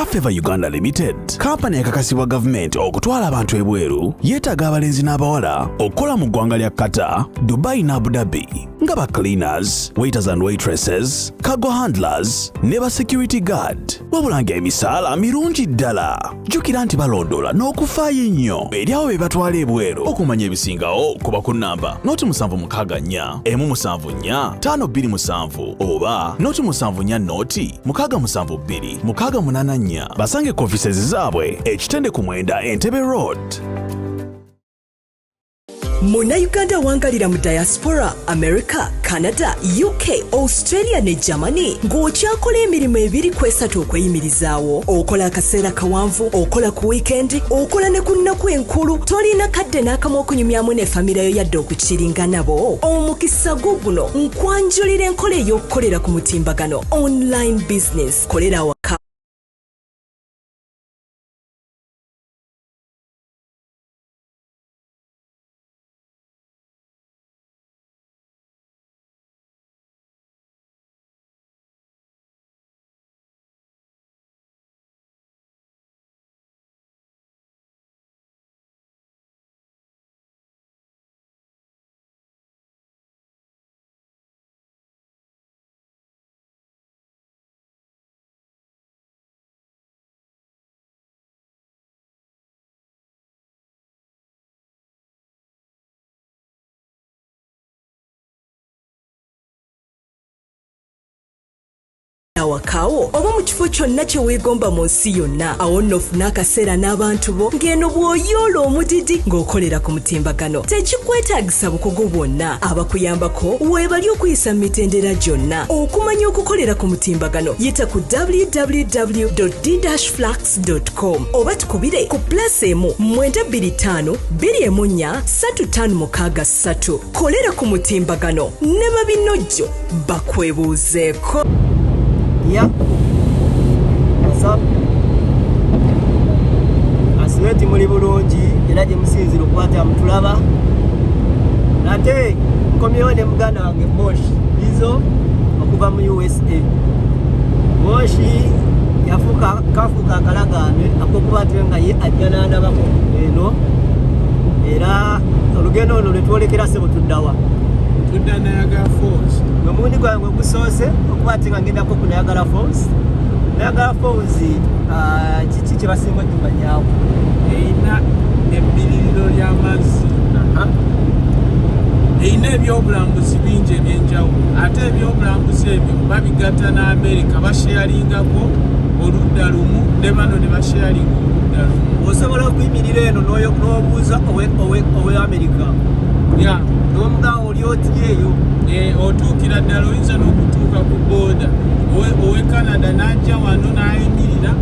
Favor Uganda Limited, kampani ekakasibwa gavumenti okutwala abantu ebweru, yeetaaga abalenzi n'abawala okukola mu ggwanga lya Qatar, Dubai ne Abu Dhabi nga ba cleaners, waiters and waitresses, cargo handlers ne ba security guard, wabula ng'emisaala mirungi ddala. Jjukira nti balondoola n'okufaayo ennyo eri abo be batwala ebweru. Okumanya ebisingawo kuba ku nnamba 0 764 174 527 oba 074 0 672 684. Basange ku offices zaabwe ekitende ku 9 Entebbe Road. Munnayuganda awangalira mu diaspora, America, Canada, UK, Australia ne Germany, ng'okyakola emirimu ebiri ku esatu okweyimirizaawo, okola akaseera kawanvu, okola ku wiikendi, okola ne ku nnaku enkulu, tolina kadde n'akamu okunyumyamu ne famire yo yadde okukiringa nabo, omukisa gwo guno. Nkwanjulira enkola ey'okukolera ku mutimbagano, online business. Kolera awaka. Awakawo oba mu kifo kyonna kye weegomba mu nsi yonna. Awo nno ofune akaseera n'abantu bo ng'eno bw'oyoola omudidi ng'okolera ku mutimbagano. Tekikwetaagisa bukugu bwonna, abakuyambako weebali okuyisa mu mitendera gyonna okumanya okukolera ku mutimbagano. Yita ku www d-flux com oba tukubire ku plus 1 925 24 3563. Kolera ku mutimbagano ne babinojjo bakwebuuzeeko. Yeah. What's up? Asimenti muli bulungi era gye musinzira okukwata mutulaba. Ate nkomyewo ne muganda wange Mosh Bizo okuva mu USA. Mosh yafuuka kafuuka akalagaane akokuba ate nga ye ajja n'andabako eno, era olugendo luno lwe twolekera, sebo, tuddawa? Tudda Niagara Falls. Gwe mulundi gwange ogusoose okuba ate nga ngendako ku Niagara Falls. Niagara Falls, kiki kye basinga ogimanyaako? Erina ebbiririro ly'amazzi, erina ebyobulambuzi bingi ebyenjawulo, ate ebyobulambuzi ebyo babigatta n'Amerika, basharingako oludda lumu ne bano ne basharinga oludda lumu. Osobola okuyimirira eno n'obuuza owe Amerika n'omugamba oli oti eyo. Otuukira ddala, oyinza n'okutuuka ku border, owe Canada n'ajja wano n'ayimirira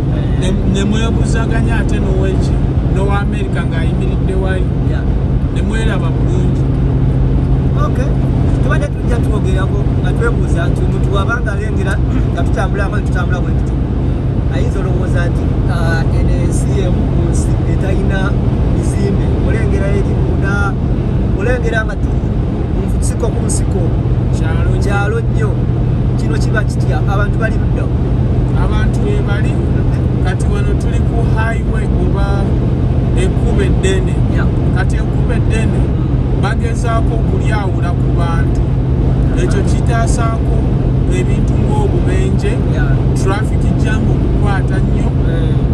ne mwebuzaganya, ate n'oweki n'owa Amerika ng'ayimiridde wali ne mweraba bulungi. Okay, tubadde tujja twogerako nga twebuuza nti omuntu wabanga alengera nga tutambula nga tutambula bwe tuti, ayinza olowooza nti eno ensi emu ku nsi etalina bizimbe. Olengera eri munda, olengera nga nsiko ku nsiko. Kyalo. Kyalo nnyo. Kino kiba kitya? Abantu bali luddawo? Abantu we bali. Kati wano tuli ku highway oba ekkubo eddene. Kati ekkubo eddene bagezaako okulyawula ku bantu, ekyo kitaasaako ebintu ng'obubenje, traffic jam okukwata nnyo,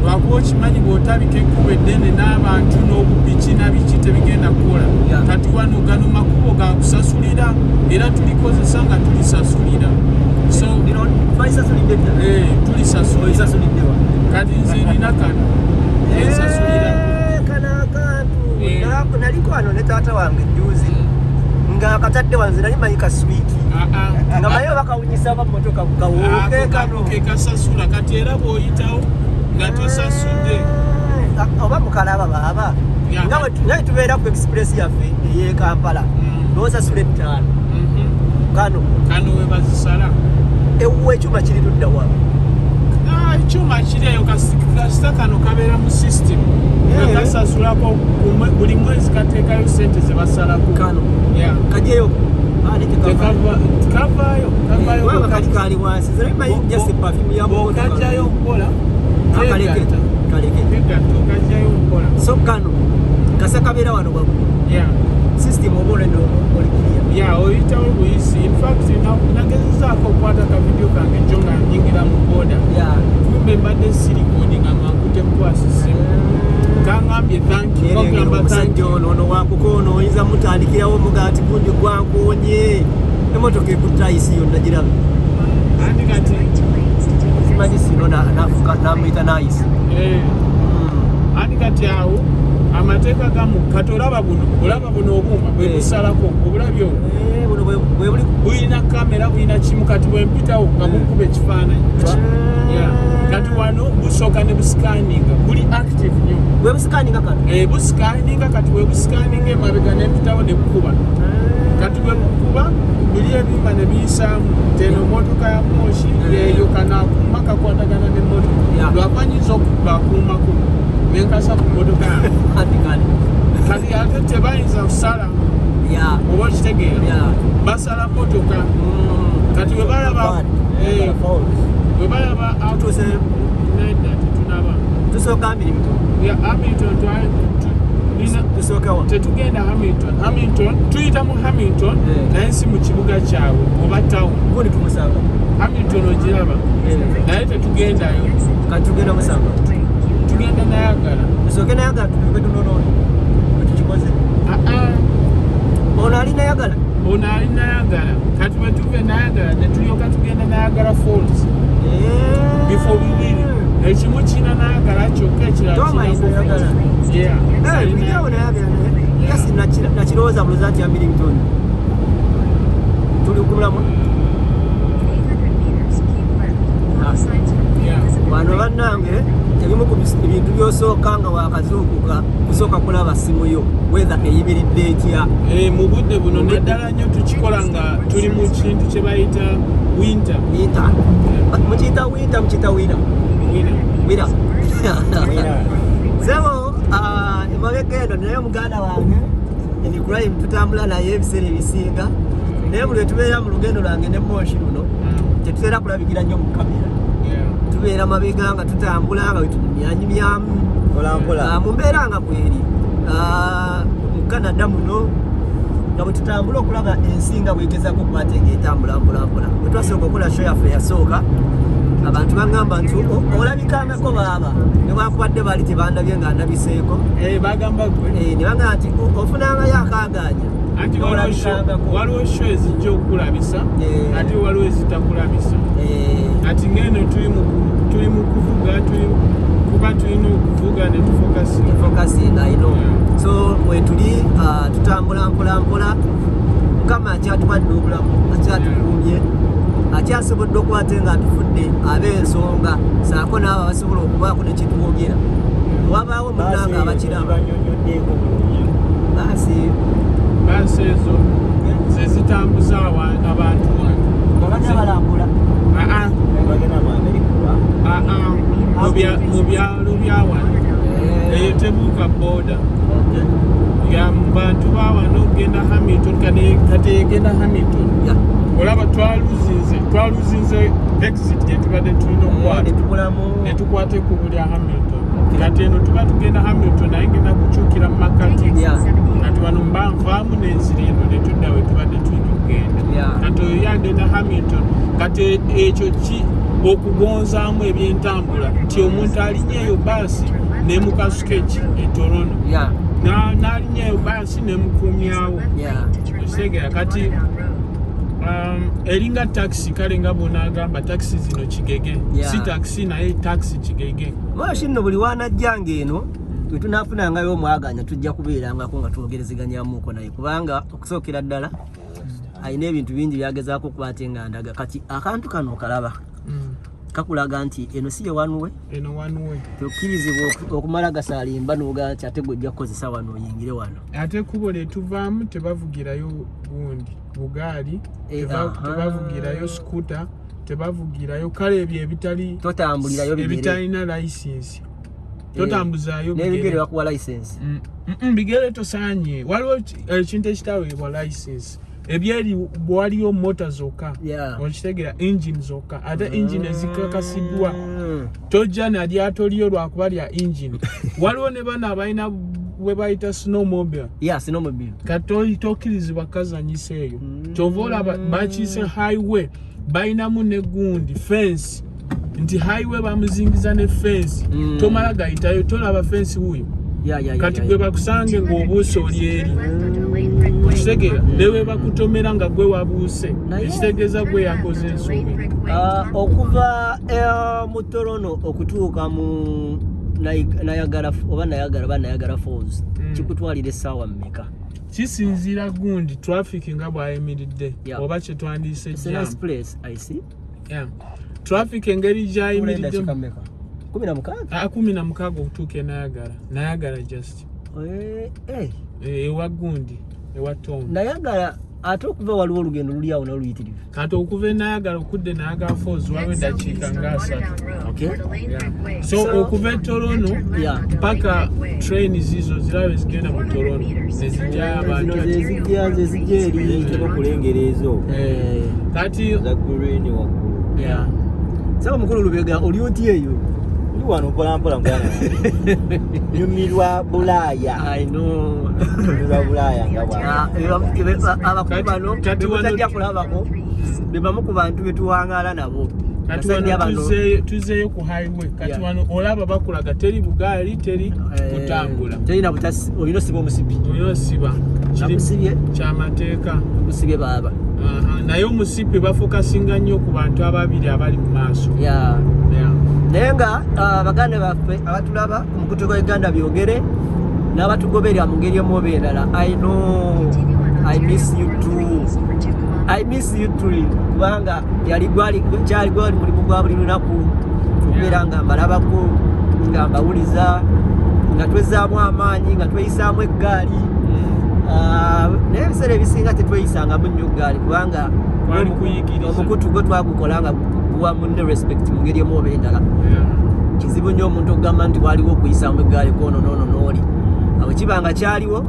lwakuba okimanyi bw'otabika ekkubo eddene n'abantu n'obupiki na biki tebigenda kukola. Kati wano gano makubo gakusasulira, era tulikozesa nga tulisasulira, so Lino twalisasulidde dda. Tulisasulira. Olisasuliddewa? Kati nze nina kano ensasulira. Kano akantu. Naliko wano ne taata wange juzi nga akatadde wanze, nali manyi ka swiiti nga manyi oba kawunyisa ba motoka kawuuke kano. Ke kasasula. Kati era bw'oyitawo nga tosasudde. Oba mukalaba baaba nga bwe tubeera ku express yaffe ey'e Kampala, n'osasula 5 kano. Kano we bazisala. Ewuwa ekyuma kiri ludda wa? Ekyuma kiri eyo, kasita kano kabeera mu system nga kasasulako buli mwezi, kateekayo sente ze basalako. Kano Yeah. kajeyo. Kavaayo, kavaayo. Waba kali kali wansi, nze manyi just perfume ya motoka. Bw'okajjayo okukola Akaleke. Kegatta. Kaleke. Kegatta okajjayo nkola. So kano kasa kabeera wano waggulu. System oba olwedde oli clear. Yeah, oyitawo buyisi. In fact, nagezezaako okukwata ka video kange jjo nga nyingira mu boda. Kumbe mbadde sirecordinga nga nkutte bukwasi simu. Kaŋŋambye thank you. Kakugamba thank Omusajja you. ono ono wankuka ono oyinza mutandikirawo mugaati gundi gwankonye emotoka ekutayisi yonna giraba. Anti kati Simanyi sino nafuka namuyita nayisi. Anti kati awo amateeka gamu kati olaba buno, olaba buno obuuma bwe busalako obulabye obwo. Buno bwe buli Bulina kamera, bulina kimu. Kati bwempitawo nga bunkuba ekifaananyi. Yeah. Kati wano busooka ne buscanninga, buli active nnyo. Bwe buscanninga kano. Buscanninga kati bwe buscanninga emabega nempitawo ne bukuba. Kati bwe bukuba biri ebyuma ne biyisaamu teno motoka ya moshi yeeyo. Kano akuuma kakwatagana n'emmotoka. Lwakuba nyinza okuba akuumako nenkasa ku mmotoka yange. Anti kale. Kati ate tebayinza kusala oba okitegeera, basala motoka. Kati bwe balaba bwe balaba Tutuuse. Nedda, tetunaba. Tusooka Hamilton. Ya, Hamilton Tusookewa. Tetugenda Hamilton. Hamilton tuyita mu Hamilton, naye si mu kibuga kyabwe oba town. Gundi tumusanga. Hamilton ogiraba, naye tetugendayo. Kati tugenda musanga. Tugenda Niagara. Tusooke Niagara tutuuke tunonoone bwe tukikoze. Aa. Ono ali Niagara. Ono ali Niagara. Kati bwe tuva e Niagara ne tulyoka tugenda Niagara Falls. Bifo bibiri, ekimu kina Niagara kyokka, ekirala Tomanyi kirina Niagara. Yeah. Ali Tuliawo Niagara naye kasi nakirowooza buloza nti Hamilton tuli kumulamu. Wano bannange, ebimu ku ebintu byosooka nga wakazuukuka kusooka kulaba simu yo, weather eyimiridde etya. Mu budde buno naddala nnyo tukikola nga tuli mu kintu kye bayita winter. Winter mukiyita winter, mukiyita wira? Winter. Wira sebo. Emabega eno naye muganda wange in crime tutambula naye ebiseera ebisinga, naye buli lwetubeera mu lugendo lwange ne Moshi luno, tetutera kulabikira nnyo mu kamera. Tubeera mabega nga tutambula nga wetunyumyanyumyamu. Mpola. Mu mbeera nga bweri mu Canada muno nga bwe tutambula okulaba ensi nga bwegezako okukwata nga etambula mpolampola. Bwe twasooka okukola show yaffe eyasooka, abantu baŋŋamba nti olabikangako baaba newankubadde baali tebandabye nga ndabiseeko. Bagamba gwe. Ne baŋŋamba nti ofunangayo akaaganya. Anti Olabikangako. Waliwo show ezijja okulabisa, ate waliwo ezitakulabisa. Ati ngeno tuli mu kuvuga, kuba tulina okuvuga ne tufocusinga. Focusing, I know. So wetuli tutambula mpola mpola. Mukama akyatuwadde obulamu, akyatukuumye, akyasobodde okuba nga atufudde ab'ensonga saako n'abo abasobola okubaako nekitwogera wabaawo munnanga abakiraba. Banyonyoddeeko bulungi. Baasi. Baasi ezo zezitambuza abantu wano. Babadde balambula. Aa. Bagenda mu Amerika oba? Aa, mu byalo bya wano. Eyo tebuuka border ya mu bantu ba wano okugenda Hamilton. Kati egenda Hamilton. Olaba twaluzinze exit gye tubadde tulina okukwata. Netubulamu. Ne tukwata ekkubo lya Hamilton. Kati eno tuba tugenda Hamilton, naye ngenda kukyukira mu makati. Kati wano mba nvaamu n'enzira eno ne tudda we tubadde tulina okugenda. Kati oyo yagenda Hamilton. Kati ekyo ki okugonzaamu ebyentambula nti omuntu alinnya eyo baasi nemukasuka eki e Toronto, n'alinnya eyo baasi nemukumyawo. Okitegeera? Kati eringa taxi kale nga bw'onaagamba taxi zino kigege. Si taxi, naye taxi kigege. Moshi nno buli wanajjanga eno bwe tunaafunangayo omwaganya tujja kubeerangako nga twogerezeganyamuko naye, kubanga okusookera ddala alina ebintu bingi byagezaako okuba ate nga ndaga. Kati akantu kano okalaba kakulaga nti eno si ye one way. Eno one way. Tokkirizibwa okumala gasaalimba nogaa nti ate gwe ojja kukozesa wano oyingire wano. Ate ekkubo lyetuvaamu tebavugirayo gundi bugaali, tebavugirayo scooter, tebavugirayo kale ebyo ebitali Totambulirayo bigere. Ebitalina license totambuzaayo N'ebigere bigere. bakuwa license. Bigere tosaanye. Waliwo ekintu ekitaweebwa license. Ebyeri waliyo mota zokka. Okitegeera, engine zokka, ate engine ezikakasiddwa. Tojja na lyato lyo lwakuba lya engine. Waliwo ne bano abalina bwe bayita snowmobile. Yeah, snowmobile. Kati tokkirizibwa kazanyisa eyo. Kyova olaba bakiise highway, balinamu ne gundi fence, nti highway bamuzingiza ne fence. Tomala gayitayo, tolaba fence wuyo? Kati gwe bakusange ng'obuuse oli eri, okitegeera, ne bwe bakutomera nga gwe wabuuse, ekitegeeza gwe yakoze ensobi. Ah, okuva mu Toronto okutuuka mu Niagara oba Niagara oba Niagara Falls, kikutwalira essaawa mmeka? Kisinziira gundi traffic nga bw'ayimiridde, oba kyetwandiise It's a jam. nice place, I see. Yeah. Traffic engeri gyayimiridde. Dakika mmeka? 16? Ah, 16 okutuuka e Niagara. Niagara just ewa gundi, ewa Tom. Niagara, ate okuva waliwo olugendo luli awo nalwo luyitirivu. Kati okuva e Niagara okudda e Niagara Falls waliwo eddakiika nga 30. Okay. So okuva e Toronto paka train zizo zirabe zigenda mu Toronto nezijjayo abantu. Zino zezijja, zezijja eri. Zitera okulengera ezo Kati za green waggulu. Yeah. Saba mukulu Lubega, oli otya eyo? Ndi wano mpola mpola, muganda wange. Nyumirwa Bulaaya. I know. Nyumirwa Bulaaya nga Ah, bwa abakulu bano Kati bemutajja kulabako be bamu ku bantu betuwangaala nabo. Kati Basajja wano bano tuzeeyo ku highway kati. Wano olaba bakulaga teri bugaali, teri kutambula. Terina butasi, olina osiba omusipi. Olina osiba. Kiri Nakusibye. kyamateeka. Nakusibye baaba. Aha, naye omusipi bafokasinga nnyo ku bantu ababiri abali mu maaso. Yeah. Naye nga baganda baffe abatulaba ku mukutu gwa Uganda Byogere n'abatugoberera mu ngeri emu oba endala, I know I miss you too, I miss you too, kubanga yali gwali kyali gwali mulimu gwa buli lunaku okubeera nga mbalabako, nga mbawuliza, nga twezzaamu amaanyi, nga tweyisaamu eggaali. Ah, naye ebiseera ebisinga tetweyisangamu nnyo ggaali kubanga Kwali kuyigiriza. omukutu gwe twagukola nga guwa munne respect mu ngeri emu oba endala. Kizibu nnyo omuntu okugamba nti waliwo okuyisaamu eggaali kwono noono n'oli. Awo kiba nga kyaliwo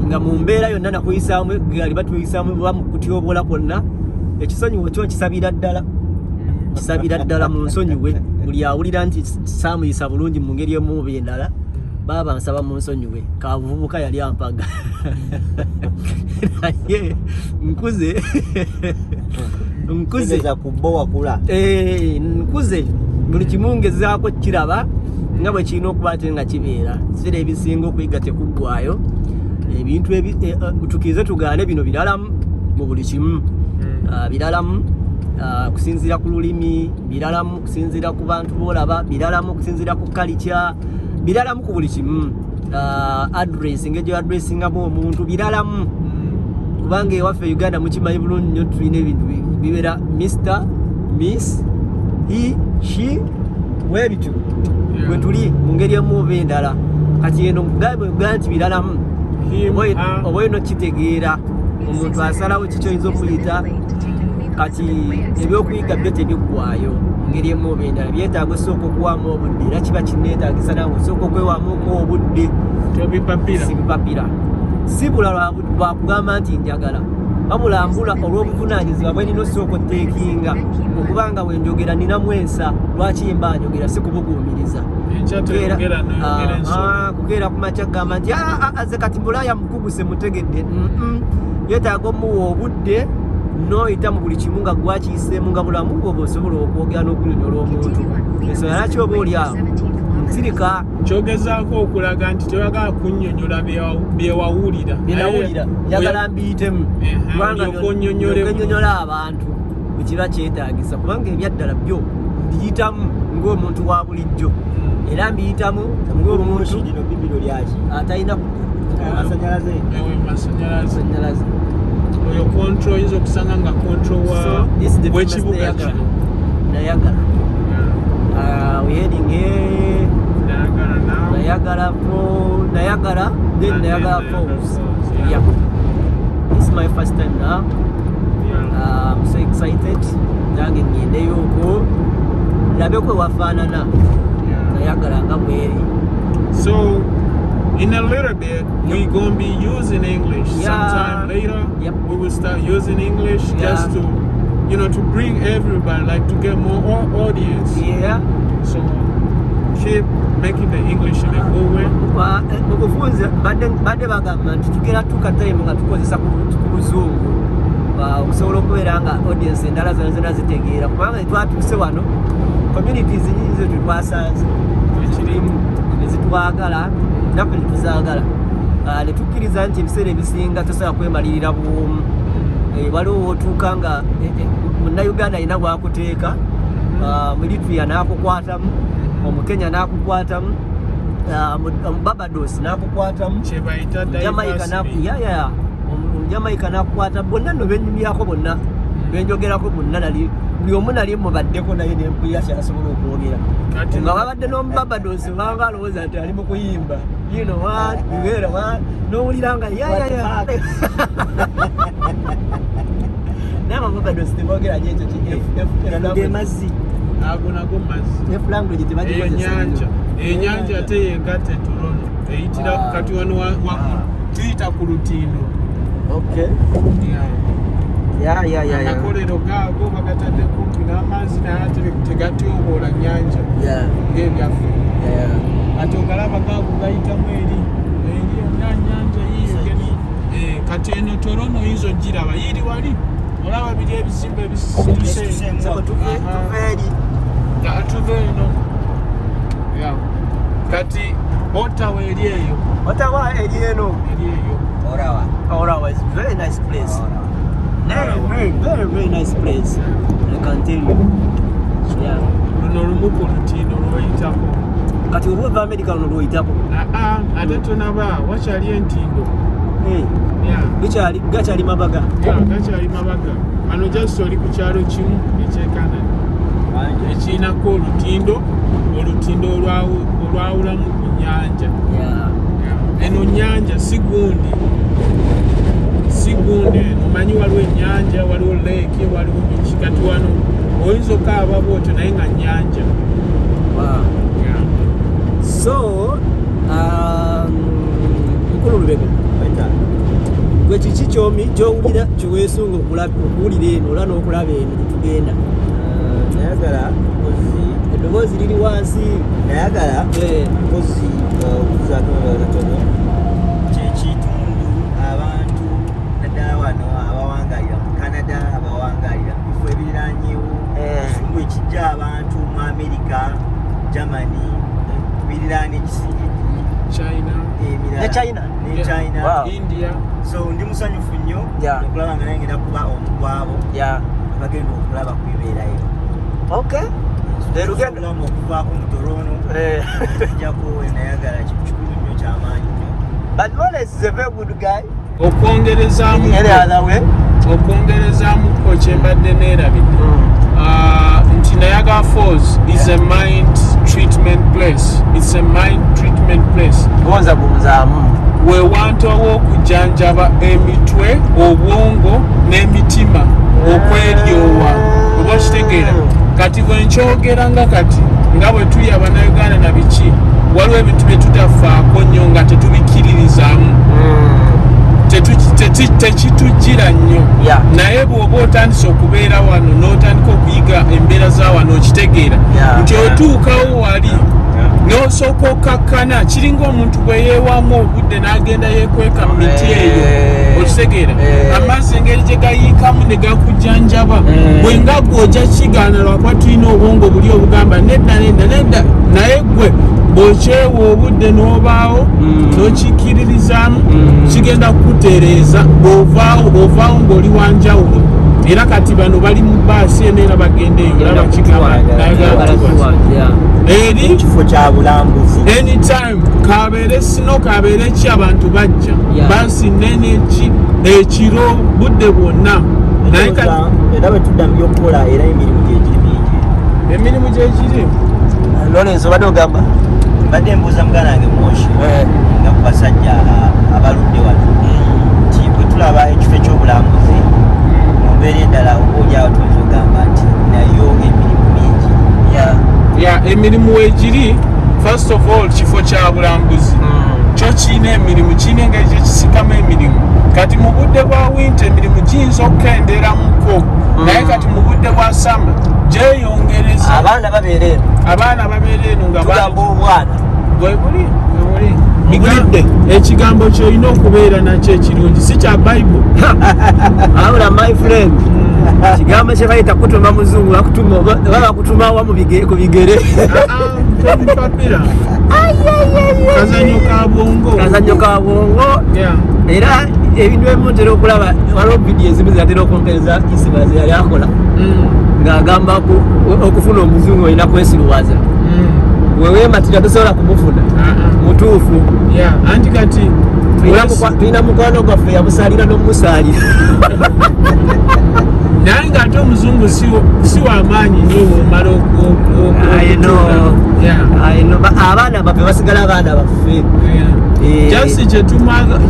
nga mu mbeera yonna nakuyisaamu eggaali, batuyisaamu oba mu kutyobola kwonna, ekisonyiwo kyo nkisabira ddala, kisabira ddala mu nsonyiwe buli awulira nti saamuyisa bulungi mu ngeri emu oba endala. Baaba nsaba mu nsonyiwe. Kabuvubuka yali ampaga, naye nkuze, nkuze. Tegeza ku bo wakula. Eh, nkuze, buli kimu ngezaako kiraba nga bwe kirina okuba ate nga kibeera. Ebiseera ebisinga okuyiga tekuggwayo. Ebintu tukkirize tugaane, bino biralamu mu buli kimu. Ah, biralamu kusinziira ku lulimi, biralamu kusinziira ku bantu boolaba, biralamu kusinziira ku culture, biralamu ku buli kimu. Ah, address, engeri gyoaddressingamu omuntu biralamu, kubanga ewaffe Uganda mukimanyi bulungi nnyo, tulina ebintu bibeera Mr, Miss, he, she, webityo bwe tuli mu ngeri emu oba endala. Kati eno bwe nti biralamu, Him, her. oba olina okitegeera omuntu asalawo kiki oyinza okuyita. Kati ebyokuyiga byo tebiggwayo mu ngeri emu oba endala, byetaaga osooka okuwamu obudde, era kiba kineetaagisa nange osooka okwewamuko obudde. Tobipapira. Sibipapira, sibula lwakugamba nti njagala, wabula mbula olw'obuvunaanyizibwa bwe nina osooka oteekinga okuba nga bwe njogera ninamu ensa. Lwaki mba njogera? Si kubuguumiriza. Enkya toyogera noyogera ensobi. Kukeera ku makya kugamba nti "Ah, ah, ah, ze kati Bulaaya mukuguse mutegedde." Yeetaaga omuwa obudde n'oyita mu buli kimu nga gwakiyiseemu nga bulamu bwo bw'osobola okwogera n'okunyonyola omuntu ensonga lwaki oba oli awo nsirika. Kyogezaako okulaga nti toyagala kunnyonnyola byewawulira. Byenawulira njagala mbiyitemu, kubanga olyoke onnyonnyole ndyoke nnyonnyola abantu bwe kiba kyetaagisa, kubanga ebyaddala byo mbiyitamu ng'omuntu wa bulijjo, era mbiyitamu ng'omuntu Lino bibiro lyaki? Atalina Amasanyalaze. Ewe masanyalaze. Masanyalaze. Oyo control, oyinza okusanga nga control wa So, this is the famous w'ekibuga Niagara. kino. Niagara. We heading here. Niagara now. Niagara Falls, Niagara, then And then Niagara Niagara Falls. Falls, yeah. Yeah. This is my first time now. I'm so excited. Nange ngendeyo okwo labeko wafaanana Niagara nga bweri. So In a little bit, we're gonna be using English. Sometime later, we will start using English just to, you know, to bring everybody, like to get more audience. So keep making the English in a good way. Mu bufunze badde bagamba nti tugenda tuuka time nga tukozesa ku luzungu okusobola okubeera nga audience endala zona zona zitegeera, kubanga twatuuse wano communities nyingi zo tetwasanze Ekirimu. Nezitwagala naffe netuzaagala. Ne tukkiriza nti ebiseera ebisinga tosobola kwemalirira bwomu. Waliwo wotuuka nga munnayuganda alina bwakuteeka, Mueritrea n'akukwatamu, Omukenya n'akukwatamu, Omubarbados n'akukwatamu, Kyebayita Jamaica. diversity. Ya, Jamaica n'akukwata. Bonna nno benyumyako, bonna benjogerako, bonna nali buli omu nali mubaddeko naye nempulira kyasobola okwogera. Kati Nga babadde n'Omubarbados banga alowooza nti ali mu kuyimba, you know what, bibeera what, n'owulira nga ya naye Ababarbados tebogera nyo ekyo ki F Gano ge mazzi. Ago nago mazzi. F language Eyo tebagikozesa nyanja nnyo. Enyanja ate yegatta Toronto eyitira. Kati wano tuyita ku lutindo. Okay, yeah. Amakolero gaago bagatadde kumpi n'amazzi, naye ate tegatyoboola nyanja ng'ebyaffe. Ate ogalaba gaago gayitamu eri yonna nyanja yiyo. Kati eno Toronto oyinza ogiraba yiri wali, olaba biri ebizimbe ebisituse. So tuve eri. Tuve eno. Yeah. Kati Ottawa eri eyo. Ottawa eri eno. Eri eyo. Orawa. Ottawa is very nice place. Very, very, very, very nice place. I can tell you. Yeah. Luno lumu ku lutindo lwoyitako. Kati olwova America luno lwoyitako. Aa, ate tonaba, wakyali entindo. Yeah. Bikyali gakyali mabaga. Yeah, gakyali mabaga. Wano just oli ku kyalo kimu ekyekanada ekirinako olutindo olwawulamu ku nyanja. Eno nyanja, si gundi, si gundi eno. Omanyi waliwo ennyanja, waliwo lake, waliwo biki. Kati wano oyinza okaaba bwotyo naye nga nyanja. Yeah. So mukulu Lubega, gwe kiki kyowulira kyeweesunga okuwulira eno ola n'okulaba eno tetugenda? Nayagala mpozi Eddoboozi liri wansi. Nayagala mpozi okuzaako katono kyekitundu abantu naddala wano abawangalira mu Canada, abawangalira mu bifo ebiriranyewo, ekitundu ekijja abantu mu America, Germany, biriraana China. Emirala. Ne China? Ne China. India. So ndi musanyufu nnyo okulaba nga naye ngenda kuba omu kwabo abagenda okulaba ku bibeerayo. Okay. Obulamu okuvaako mu Toronto okujjako Nayagala kintu kikulu nnyo, kyamaanyi nnyo. But Lawrence is a very good guy. Okwongerezaamu Any other way? Okwongerezaamuko kyembadde neerabidde, nti Niagara Falls is a mind treatment place. It's a mind treatment place. Gonza gunzaamu. We wantu aw'okujjanjaba emitwe, obwongo n'emitima okweryowa, oba kitegeera. Kati bwe nkyogera nga kati nga bwe tuli Abannayuganda na biki, waliwo ebintu bye tutafaako nnyo nga tetubikkiririzaamu, tekitujjira nnyo. Naye bw'oba otandise okubeera wano n'otandika okuyiga embeera za wano, okitegeera nti otuukawo wali n'osooka okakkana, kiringa omuntu bwe yeewaamu obudde n'agenda yeekweka mu miti eyo, okitegeera, amazzi engeri gye gayiikamu ne gakujjanjaba. Bwe nga gwe ojja kigaana lwakuba tulina obwongo buli obugamba nedda, nedda, nedda, naye gwe bw'okyewa obudde n'obaawo n'okikkiririzaamu, kigenda kukutereeza. Bw'ovaawo, ovaawo ng'oli wanjawulo. Era kati bano bali mu baasi eno era bagenda eyo, olaba kigamba Niagara Tours. Eri Ekifo kya bulambuzi. Anytime, kabeere snow, kabeere ki, abantu bajja. Baasi nene ki, ekiro, budde bwonna, naye kati Era bwe tudda mu byokukola, era emirimu gyegiri mingi. Emirimu gyegiri. Lawrence, obadde ogamba? Mbadde mbuuza muganda wange Moshi nga ku basajja abaludde wano nti bwe tulaba ekifo ekyobulambuzi mu mbeera endala, oba oliawo tuyinza ogamba nti nayo emirimu mingi. Ya, emirimu weegiri. First of all, kifo kya bulambuzi. Kyo kirina emirimu, kirina engeri gyekisikamu emirimu. Kati mu budde bwa winter emirimu giyinza okukenderamuko, naye kati mu budde bwa summer gyeyongereza. Abaana babeera eno. Abaana babeera eno nga tugamba obwana. Bwebuli bwebuli. Mugulidde. Ekigambo kyolina okubeera nakyo ekirungi si kya Bayibuli. Abula, my friend, kigambo kye bayita kutuma muzungu, bakutuma oba bakutuma wa ku bigere. Tobipapira, kazanyo ka bwongo. Kazanyo ka bwongo. Era ebintu ebimu ntera okulaba, waliwo vidiyo ezimu zinatera okumpereza Isiba ze yali akola ng'agamba okufuna omuzungu olina kwesiruwaza, weweematira tosobola kumufuna. Mutuufu. Yeah, anti kati Tulina mukwano gwaffe yamusaalira n'omumusaalira. Naye ng'ate omuzungu si wamaanyi nnyo womala. I know. I know. Abaana baffe basigala abaana baffe. Eh. Just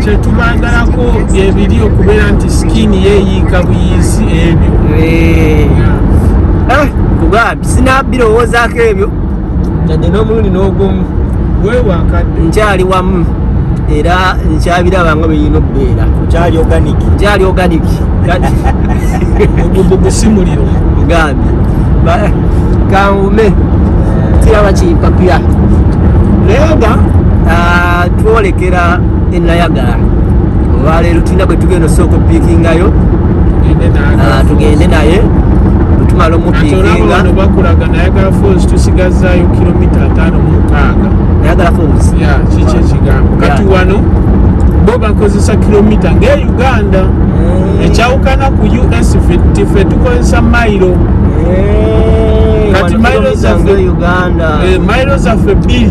kyetubagalako byebiri okubeera nti skin yeeyiika buyiisi ebyo. Eh. Yeah. Ah, kugambye sinabirowoozaako ebyo yadde n'omulundi n'ogumu. Weewa akadde. Nkyali wamu era nkyabiraba nga bweyina okubeera. Okyali organic. Nkyali organic. Ogubugu si muliro. Kugambye kangume kiraba kimpapya, naye nga twolekera enayagala. Olwaleero tulina gwe tugenda osooka opiikingayo. Tugende naye. Tugende naye bwetumala Kati olaba omupiikinga. Wano bakulaga Niagara Falls tusigazaayo kilomita 56. Niagara Falls. Ya, kiki ekigambo kati wano bo bakozesa kilomita ng'e Uganda. Ekyawukana ku US, ffe tukozesa mayiro. Kati Wano mailo kilomita Uganda. Mayiro zaffe 2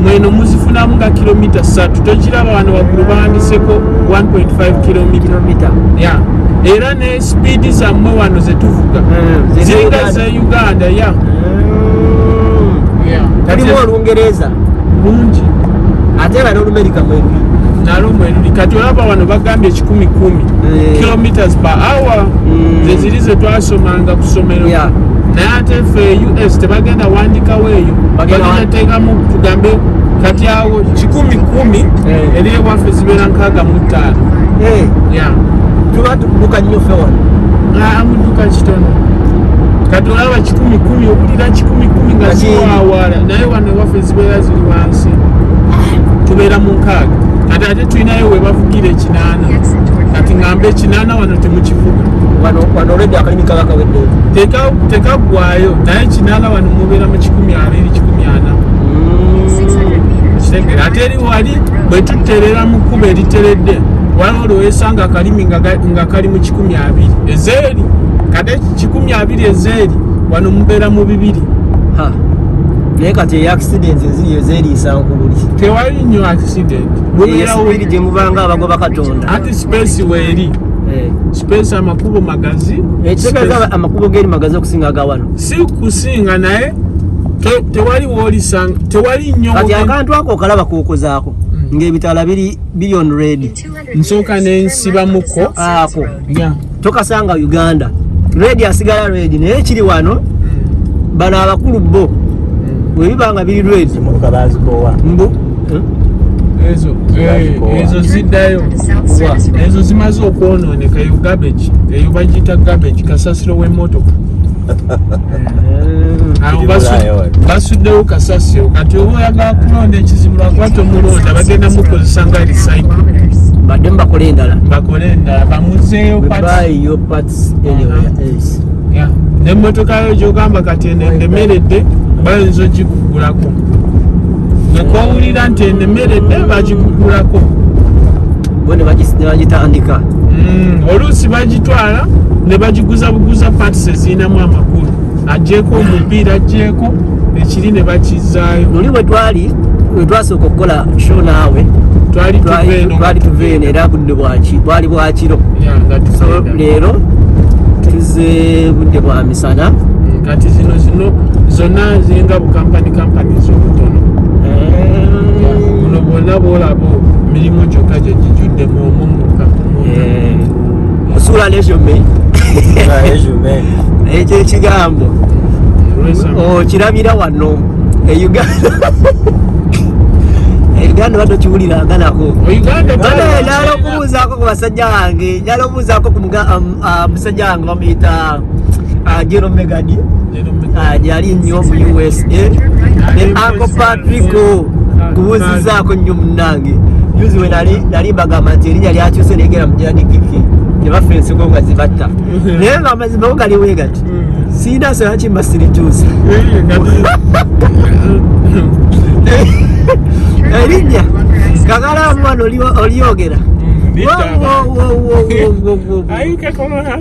mweno muzifunamu nga kilomita 3. Tokiraba wano waggulu bawandiseko 1.5 kilomita? Kilomita. Ya, era ne sipiidi zammwe wano zetuvuga ze ziringa Uganda. ze Uganda, ya. Mulimu Olungereza. Lungi. Ate era n'Olumerika mweruli. Nalwo mweruli. Kati olaba wano bagambye 110 kilometers per hour. Zeziri ze twasomanga ku ssomero. Naye ate ffe US tebagenda wandikawo eyo. Bagenda bagenda teekamu, tugambe kati awo 110, eri ewaffe zibeera 65. Ya. Tuba tukubuka nnyo ffe wano. Ah, mudduka kitono. Kati olaba 110, owulira 110 nga Nga kingi. ziwawaala, naye wano ewaffe zibeera ziri wansi, tubeera mu 60. Kati ate tulinayo we bavugira 80. Kati ŋŋambe 80 wano temukivuga. Wano olwedde akalimi kaba kaweddeyo. Tekaggwayo, naye 80 wano mubeera mu 120, 140. Kitegeera? Ate eri wali bwe tuterera mu kkubo eriteredde, waliwo lwewesanga akalimi nga kali mu 120 ezeeri. Kati 120 ezeeri, wano mubeera mu 200. Ha. Naye kati eya accident eziri ezeeriisa nkubuli. Tewali nnyo accident. Bubeerawo. Esibiri gye mubanga abagoba Katonda. Anti space weeri. Space, amakubo magazi. Ekitegeeza Space. Amakubo g'eri magazi okusinga aga wano. Si kusinga, naye tewali woolisanga, tewali nnyo. Kati akantu ako okalaba kuokozaako ng'ebitaala biri on red. Nsooka nensibamuko. Ako Yeah. tokasanga Uganda. Red asigala red, naye kiri wano bano abakulu bo bwe biba nga biri red Emmotoka bazikoowa. Mbu Ezo ezo ziddayo. Ezo zimaze okwonooneka. Eyo garbage, eyo bagiyita garbage, kasasiro w'emmotoka. Awo Bulaaya wano. basuddewo kasasiro. Kati oba oyagala kulonda ekizibu lwakuba tomulonda, bagenda mukozesa nga recycle. Badde mubakole endala. Bakole endala, bamuzeeyo parts. Buy your parts anywhere else. Yeah. N'emmotoka yo gyogamba kati eno endemeredde, bayinza ogikugulako nekowulira nti enemeredde, bagikugulako. Bo ne bagitandika. Oluusi bagitwala ne bagiguza buguza parts ezirinamu amakulu, agyeko omupiira, agyeko ekiri ne bakizaayo. Luli bwe twali, bwe twasooka okukola show naawe, Twali tuva eno. Twali tuva eno era budde bwaki, bwali bwakiro. Yeah, nga So tugenda. leero tuzze budde bwa misana. Kati zino zonna ziringa bukampani, kampani z'obutono. Buno bwonna bwolaba mirimu gyokka gye gijjuddemu omumuka. Osuula resume. Resume. Ekyo ekigambo okirabira wano e Uganda. Uganda batokiwuliranga nako. Uganda Njagala okubuuzaako ku basajja bange, njagala okubuuzaako ku musajja wange bamuyita Jero Megadi, gyali nnyo mu USA, ne Uncle Patrico, kubuuzizaako nnyo munnange. Juzi we nali mbagamba nti erinnya lyakyuse negera mu Gerard Kiki ne bafa enseko nga zibatta, naye nga amazima go gali we gati, sirina nsonga kimba sirikyusa erinnya. Kakalaamu wano olyogera.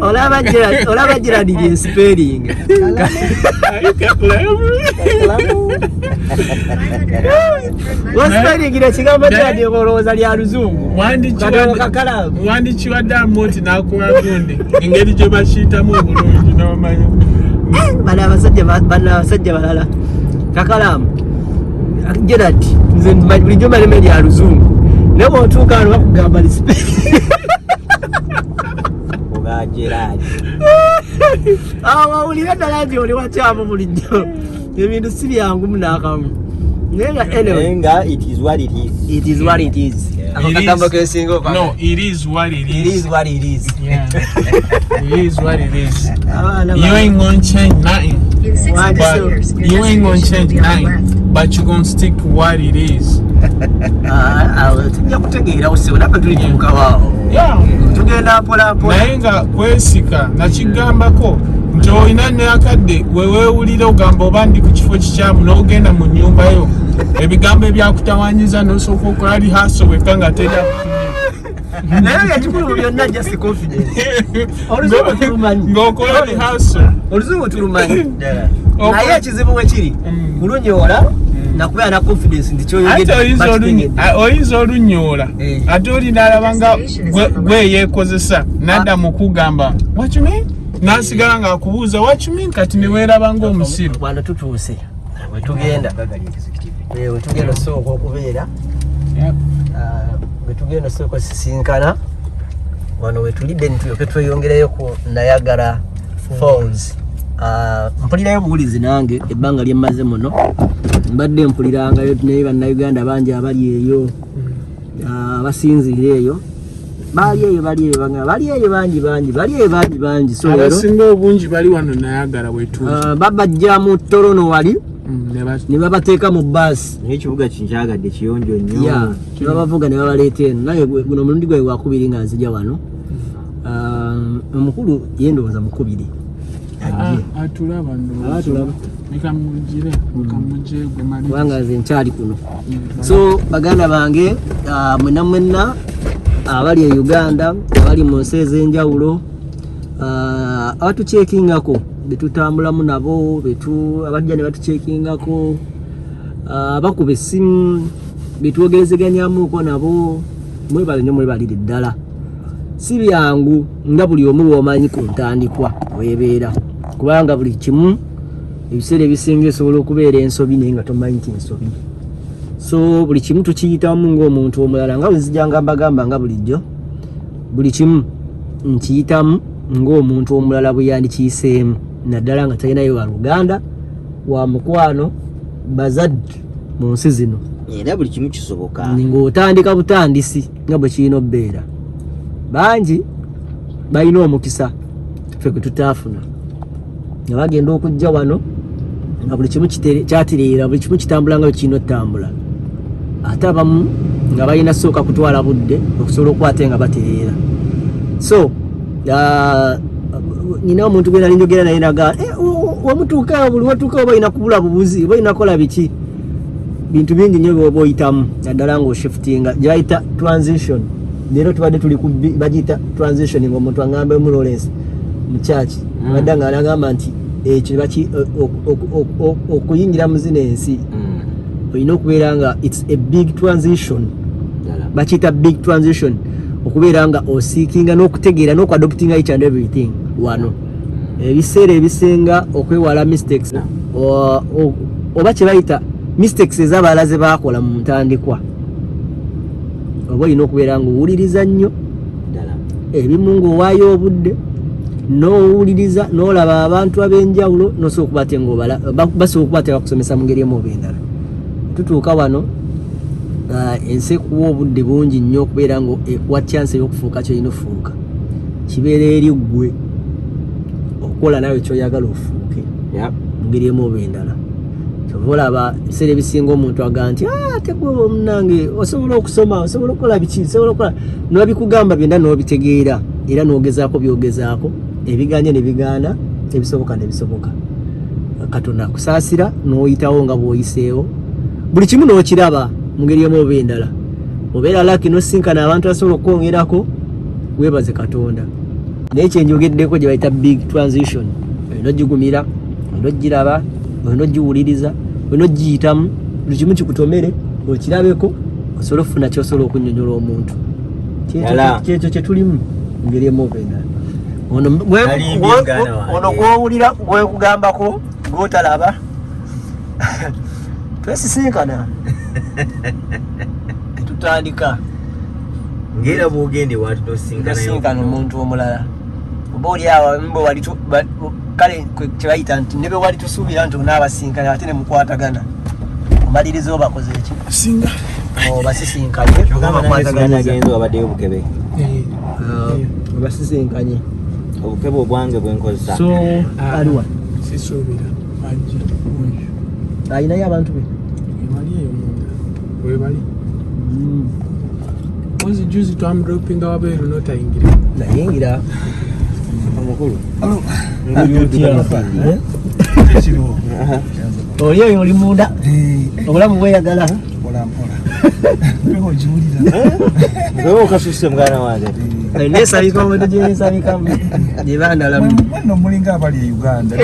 Olaba Gerard lye spelling. Waspelingira ekigambo Gerard olowooza lya luzungu. Kakalaamu. Wandikiwadde amooti n'akuwa gundi engeri gye bakiyitamu obulungi n'omanya. Bano abasajja, bano abasajja balala. Kakalaamu Gerard, nze bulijjo maleme lya luzungu, naye bw'otuuka wano bakugamba lisipe. Oba Gerard. Awo wawulira ddala nti oli wakyamu. Bulijjo ebintu si byangu n'akamu, naye nga anyway, Naye nga it is what it is. It is what it is. Ako kagambo kesinga okwagala. No, it is what it It is. is what it is. Yeah. It is what it is. Abaana You ain't gonna change nothing. In 600 But meters, your you ain't gonna destination will change be on the nothing. left. But you gonna stick to what it is. Ah, ah, tujja kutegeerawo ssebo, naffe tuli tuukawaawo. Tugenda mpola mpola. Naye nga kwesika nakigambako nti olina n'akadde weweewulira ogamba oba ndi ku kifo kikyamu, n'ogenda mu nnyumba yo, ebigambo ebyakutawanyiza n'osooka okola rehearsal wekka nga teri akutumye. Naye ekikulu mu byonna, just confidence. Oluzungu tulumanyi. Ng'okola rehearsal. Oluzungu tulumanyi, Ddala. naye ekizibu we kiri kulunyoola nakubeera na confidence nti Ate kyoyogedde bakitegedde. oyinza olunyoola, ate oli n'alaba nga gwe yeekozesa n'adda mu kugamba, "What you mean?" N'asigala ng'akubuuza, "What you mean?" Kati ne weeraba ng'omusiru. Wano tutuuse wetugenda. Wetugenda osooka okubeera, wetugenda osooka osisinkana wano wetuli, then tulyoke tweyongereyo ku Niagara Falls. Mpulirayo buwulizi nange ebbanga lyemmaze muno mbadde mpulirangayo, naye Bannayuganda bangi abali eyo, basinziira eyo, bali eyo, bali eyo, bali eyo bangi bangi, bali eyo bangi bangi. So leero Abasinga obungi bali wano Niagara wetuli. Babajja mu Toronto wali ne babateeka mu baasi. Naye ekibuga kinkyagadde, kiyonjo nnyo. Ya, ne babavuga ne babaleeta eno. Naye guno omulundi gwange gwakubiri nga nzija wano. Omukulu ye ndowooza mukubiri ajje. Atulaba. Atulaba. Leka mugire, leka mugire gwe maliriza. Kubanga nze nkyali kuno. So baganda bange, mwenna mwenna abali e Uganda, abali mu nsi ez'enjawulo, abatukyekingako, betutambulamu nabo, betu abajja ne batukyekingako, abakuba essimu, betwogerezeganyamuko nabo, mwebale nnyo, mwebalire ddala. Si byangu nga buli omu bw'omanyi ku ntandikwa weebeera, kubanga buli kimu ebiseera ebisinga esobola okubeera ensobi naye nga tomanyi nti nsobi. So buli kimu tukiyitamu ng'omuntu omulala, nga bwezijanga mbagamba nga bulijjo, buli kimu nkiyitamu ng'omuntu omulala bwe yandikiyiseemu, naddala nga talinayo wa luganda, wa mukwano, bazadde mu nsi zino. Era buli kimu kisoboka. Ng'otandika butandisi nga bwe kirina obbeera. Bangi balina omukisa ffe gwe tutaafuna, nga bagenda okujja wano nga buli kimu kyatereera, buli kimu kitambula nga bwe kirina otambula, ate abamu nga balina sooka kutwala budde okusobola okukwata nga batereera. So nina omuntu gwe nali njogera naye naga, "Eh, wamutuuka buli watuuka oba olina kubula bubuzi, oba olina kukola biki?" Bintu bingi nnyo byoba oyitamu, naddala ng'oshiftinga, gyebayita transition. Leero tubadde tuli ku bagiyita transition, ng'omuntu aŋŋamba mu Lawrence mu church, abadde nga anagamba nti ekyo okuyingira mu zino ensi olina okubeera nga it's a big transition. Ddala. Bakiyita big transition, okubeera nga osiikinga n'okutegeera n'okuadoptinga each and everything wano. Ebiseera ebisinga okwewala mistakes oba kye bayita mistakes ez'abalala ze baakola mu ntandikwa, oba olina okubeera nga owuliriza nnyo Ddala. ebimu, ng'owaayo obudde n'owuliriza n'olaba abantu ab'enjawulo, nosobola okuba ate ng'obala basobola okuba ate bakusomesa mu ngeri emu oba endala. Tutuuka wano. Ensi ekuwa obudde bungi nnyo okubeera nga ekuwa chance ey'okufuuka kyolina ofuuka. Kibeera eri ggwe okukola naawe kyoyagala ofuuke mu ngeri emu oba endala. Kyova olaba ebiseera ebisinga omuntu agamba nti, "Ah, ate gwe munange osobola okusoma, osobola okukola biki, osobola okukola," nobikugamba byonna n'obitegeera era n'ogezaako byogezaako, ebiganye ne bigaana, ebisoboka ne bisoboka. Katonda akusaasira n'oyitawo nga bw'oyiseewo buli kimu n'okiraba mu ngeri emu oba endala. Obeera lucky n'osisinkana abantu asobola okukwongerako, weebaze Katonda. Naye kyenjogeddeko gye bayita big transition, olina ogigumira, olina ogiraba, olina ogiwuliriza, olina ogiyitamu, buli kimu kikutomere okirabeko osobole okufuna kyosobola okunyonyola omuntu. Kyekyo kyetulimu mu ngeri emu oba endala. Ono gwowulira gwekugambako gwotalaba twesisinkana tetutandika Ngaera bwogenda ewantu nosinkana omuntu omulala, oba oli awo mbe wali kale kyebayita nti ne be wali tusuubira nti onaabasinkana ate ne mukwatagana, omaliriza obakoze eki? Singa Obasisinkanye. Genza wabaddeyo obukebe. Obasisinkanye. Obukebe obwange bwenkozesa. So aliwa? Sisuubira ajja oyo. Alinayo abantu be. Wali eyo munda webali. Ozi juzi twamudropinga wabweru notayingira. Nayingira. Omukulu. Eh? Oli oyo oli munda, obulamu bweyagala. Mpewo okasusse muganda wange. Nesabika omuntu gyenesabikamu gyebandalamu. Mwenno mulinga abali e Uganda.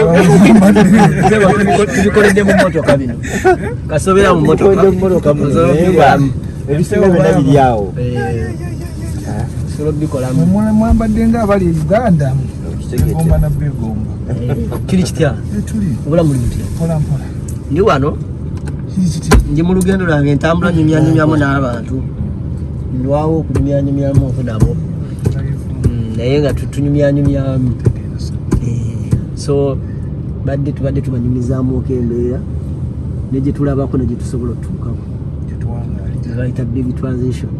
Tubikoledde mu motoka bino, kasobera mu motoka. Tukoledde mu motoka muno, Osobola naye okubikolamu. Ebisinga byonna biri awo. Eh, osobola okubikolamu. Mwambadde nga abali e Uganda. Okitegedde. Begomba na begomba. Eh, kiri kitya? Tuli Obulamu buli butya? mpola mpola. Ndi wano. Kiri kitya? Ndi mu lugendo lwange, ntambula nyumyanyumyamu n'abantu, ndwawo okunyumyanyumyamu oku nabo. Naye nga tunyumyanyumyamu. Eh, so badde tubadde tubanyumizaamuko embeera ne gye tulabako ne gye tusobola otutuukako, bayita big transition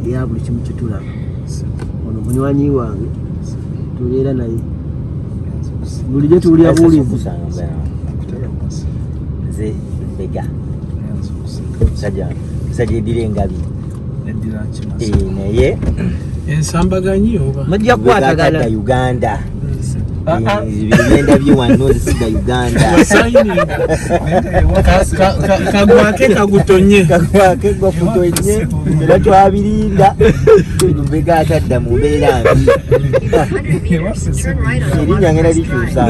eya buli kimu kyetulaba. Ono munywanyi wange, tubeera naye bulijjo, tuwulira buwulizi. Okusanga muganda wange. Nze Mbega, musajja eddira engabi. Eh, naye Ensambaganyi oba Mujja kukwatagana. Mbega Uganda. Ah, ah. Ebyendabye wano zisiga Uganda. Wasayininga kagwake kagutonye. Kagwake gwakutonye era twabirinda. Mbega atadda mu mbeera mbi, erinnya ngenda likyusa.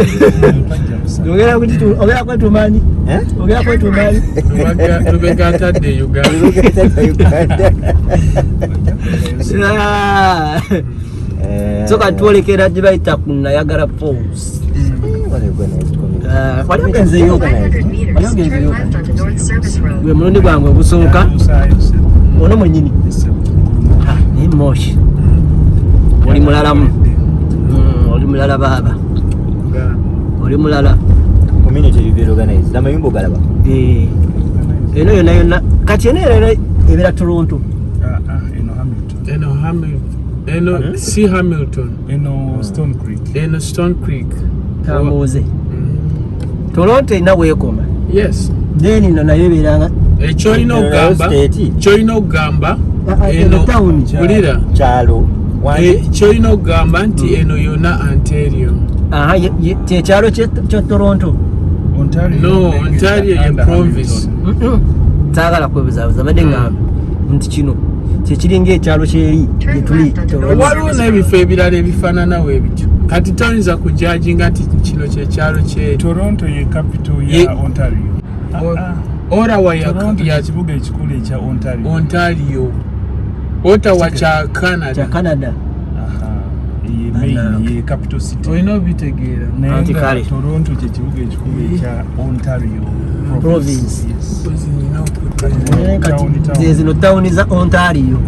Ogera kwetumanyi. Eh? Ogera kwetumanyi. Lubega atadde e Uganda. Lubega atadda Uganda. Ah. Eh, So kati twolekera gye bayita ku Niagara Falls. Ah, wali ogenzeeyo? Wali ogenzeeyo? Gwe mulundi gwange ogusooka. Ono mwenyini. Ah, naye Moshi oli mulalamu. Oli mulala baaba, oli mulala. Community very organized, amayumba ogalaba. Eh, eno yonna yonna kati eno era ebeera Toronto. Eno Hamilton. Eno Hamilton, eno si Hamilton. Eno Stone Creek. Eno Stone Creek. Kambuuze, Toronto erina weekoma? Yes. Then no nayo ebeeranga Ekyolina Eno nayo okugamba state. Kyolina okugamba Ah, ah, eno eno town. Wulira. Kyalo. Eh, kyolina okugamba nti eno yonna Ontario. Aha, kyekyalo kya Toronto. Ontario. No, Ontario ye province. Saagala kwebuzaabuza, badde ngamba nti kino kyekiringa ekyalo kyeri gyetuli Toronto. Waliwo n'ebifo ebirala ebifaananawo ebityo, kati toyinza kujajinga nti kino kyekyalo kyeri. Toronto ye capital ya Ontario. Ah, ah. Ottawa ya, Toronto ya kibuga ekikulu ekya Ontario. Ontario, Ottawa kya Canada. Kya Canada. Aha. Ye main, ye capital city. Olina obitegeera. Naye Anti nga kale. Toronto kye kibuga ekikulu ekya Ontario Province. Yes. Kozi nina okudda. Eh, kati Town, town. ze zino tawuni za Ontario.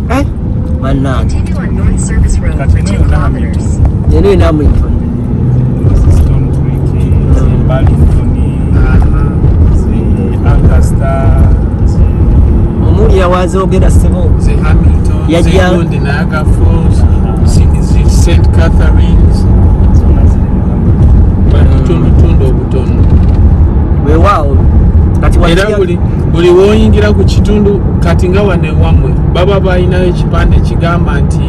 Eh, bannange. Continue on North Service Road Kati for eno 2 yonna kilometers. Eno ina Hamilton. Stone Creek, zi Burlington, zi Ancaster, zi N'azoogera ssebo. Ze Hamilton, zegundi Niagara Falls, zi St Catharines, butundutundu obutono. Weewaawo kati era buli woyingira ku kitundu kati nga wano ewammwe baba balinayo ekipande ekigamba nti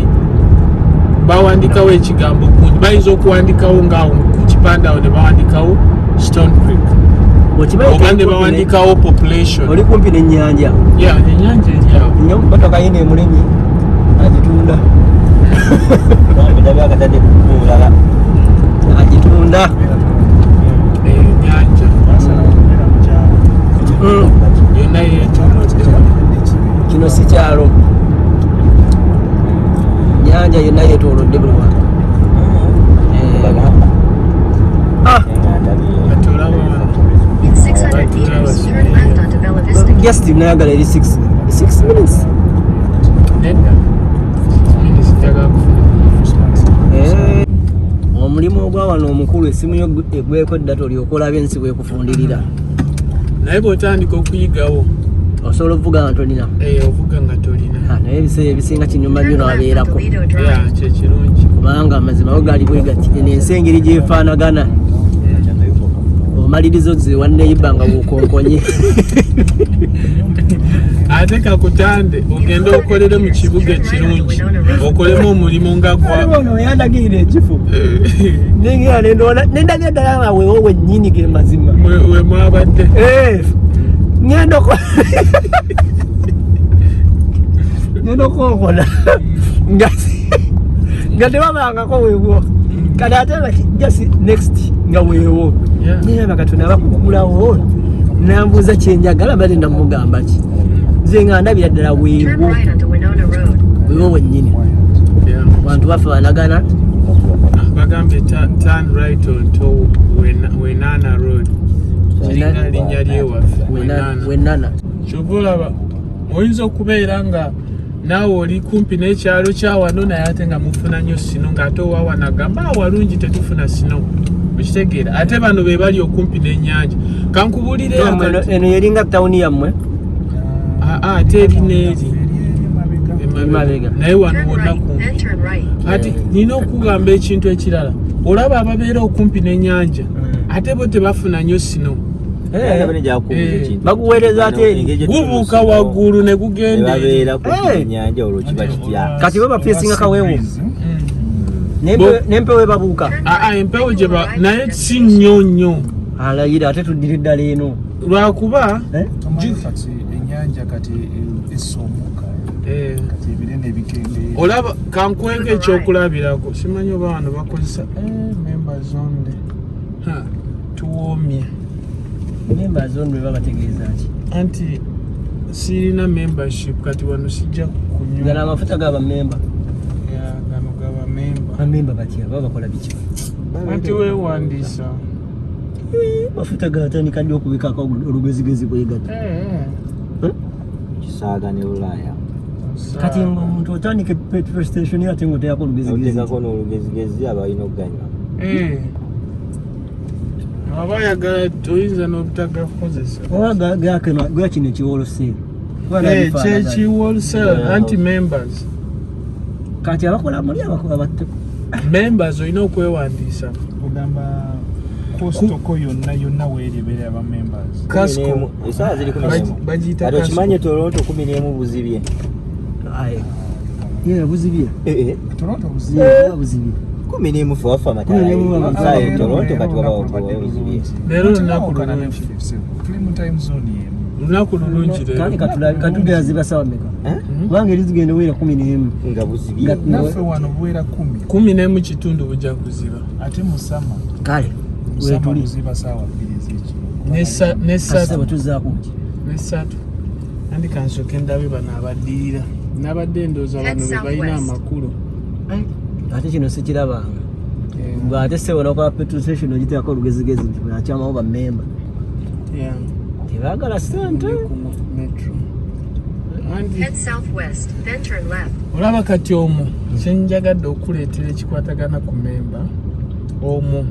bawandikawo ekigambo gundi, bayinza okuwandikawo ngaawo ku kipande awo ne bawandikawo Stone Creek oba ne bawandikawo population. Oli kumpi n'ennyanja. Ya, ennyanja eri awo. Nnyo motoka yino emulemye agitunda. Ndabye akatadde kukulala. Agitunda. Ennyanja yonna yeetoolodde. Kino si kyalo, nyanja yonna yeetoolodde buli wantu. Ah, Kati olaba wano. In 600 meters, turn left onto Bella Vista. Just nayagala eri 6 minutes. Nedda, minutes njagala kufuna. Eh, omulimu ogwa wano omukulu, esimu yo egweko data olyoka olaba ensi bwekufundirira. Naye bw'otandika okuyigawo, Osobola okuvuga nga tolina. Eh, ovuga nga tolina. Ah, naye ebiseera ebisinga kinyuma nnyo Turn left onto nabeerako. Lido Ya, Drive. kyekirungi. Kubanga amazima go gali bwe gati, eno ensi engeri gyefaanagana, omaliriza ozze wa neighbour nga wokonkonye. Ate kakutande ogende okolere mu kibuga ekirungi, okolemu omulimu nga gwa Ono yandagirira ekifo, nengera nendoona nendagira ddala nga wewo wennyini ge mazima. We mwabadde. Eh, ngenda okonkola nga tebabangako weewo, kati ate nga just next nga weewo. Neyaba Katonda bakugulawo, nambuuza kyenjagala, mbadde namugamba ki, nze nga ndabira ddala Turn weewo. right onto Winona Road. Weewo wennyini. Bantu bafaanagana. Bagambye turn right onto Wenana Road, kiringa linnya lyewaffe, Wenana. Wenana. Kyova olaba oyinza okubeera nga naawe oli kumpi n'ekyalo kyawano, naye ate nga mufuna nnyo snow, ng'ate owawano agamba, "Ah, walungi tetufuna snow." Okitegeera? Ate bano be bali okumpi n'ennyanja, kankubulire. Eno yeringa tawuni yammwe. Ah, ah, ate eri n'eri Emabega. Naye wano Turn wonna right, kumpi. then turn right. Ate nina okugamba ekintu ekirala, olaba ababeera okumpi n'ennyanja, ate bo tebafuna nnyo snow. Eh, baguweereza ate eri. Gubuuka waggulu ne gugenda eri. Nebabeera kumpi n'ennyanja, olwo kiba kitya? Kati bo bafacinga kaweewo. N'empewo ebabuuka. Aa, ah, empewo gye naye si nnyo nnyo. Alayira ate tuddira eddala eno. Lwakuba Eh? Tomanyi kati ennyanja kati essa omukka, kati ebire nebikendeera. Olaba kankweko ekyokulabirako, simanyi oba wano bakozesa members only. Ha, tuwoomye. Members only baba bategeeza ki? Anti sirina membership, kati wano sijja Gano kunywa. amafuta gaba memba. Ya, gano gaba memba. Bamemba batya? Baba bakola biki? Anti weewandiisa. Mafuta gatandika ddi okubikako olugezigezi bwe gati? Kisaaga ne Bulaaya. Kati nga omuntu otandika petrol station ate nga oteekako olugezigezi. Oteekako n'olugezigezi, abalina okuganywa. Eh. Aba ayagala oyinza n'obutagakozesa. Oba gakino ekiwholesale? Eh, kyeki wholesale, anti members. Kati abakola muli abakola batte. Members olina okwewandiisa. Ogamba Costco yonna yonna weeri ebeera aba members? Casco. Esaawa ziri 11. Bagiyita Kati Casco. okimanye Toronto 11 buzibye. Aye. Ye buzibye. Eh, eh. Toronto buzibye. Ye buzibye. 11 fe waffe 11 amataala amatala. Toronto kati waba buzibye. Leero lunaku lulungi. Tuli mu time zone emu. Lunaku lulungi Kale leero. katugera ziba sawa meka? Eh? Kubanga eri zigenda wera 11. Nga buzibye. Naffe wano buwera 10. 11 kitundu bujja kuziba. Ate musama Kale musama wetuli. buziba saawa 2 ez'ekiro. Nesatu. Kasebo tuzzaako ki? Nesatu andi kansooke ndabe bano abaddirira, nabadde ndowooza bano be balina amakulu. Ate kino sikirabanga. Gwe ate sebo nokola petrol station ogiteekako olugezigezi nti bwakyamawo bamemba. Tebaagala ssente. Ndi ku metro. Anti Head southwest, then turn left. Olaba kati omwo kyenjagadde okuleetera ekikwatagana ku memba omwo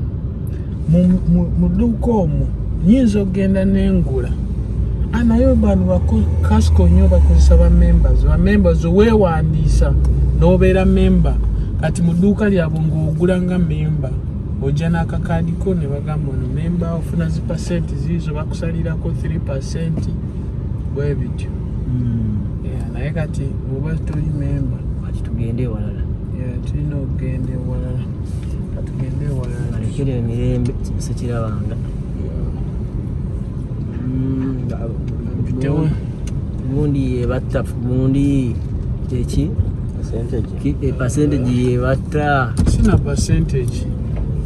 mu dduuka omwo nyinza okugenda nengula. Ah, naye bano bacasco nnyo bakozesa ba members, ba members weewandiisa n'obeera member. Kati mu dduuka lyabwe ng'ogula nga member, ojja n'akakaadi ko ne bagamba ono member, ofuna zi percent ziizo, bakusalirako 3% bwe bityo. Yeah, naye kati bw'oba toli member, Kati tugende ewalala. Yeah, tulina okugenda ewalala, katugende ewalala. Balekere emirembe, sekirabanga. Mpitewo. Gundi yebatta, gundi kyeki? Percentage yebatta. Sina percentage,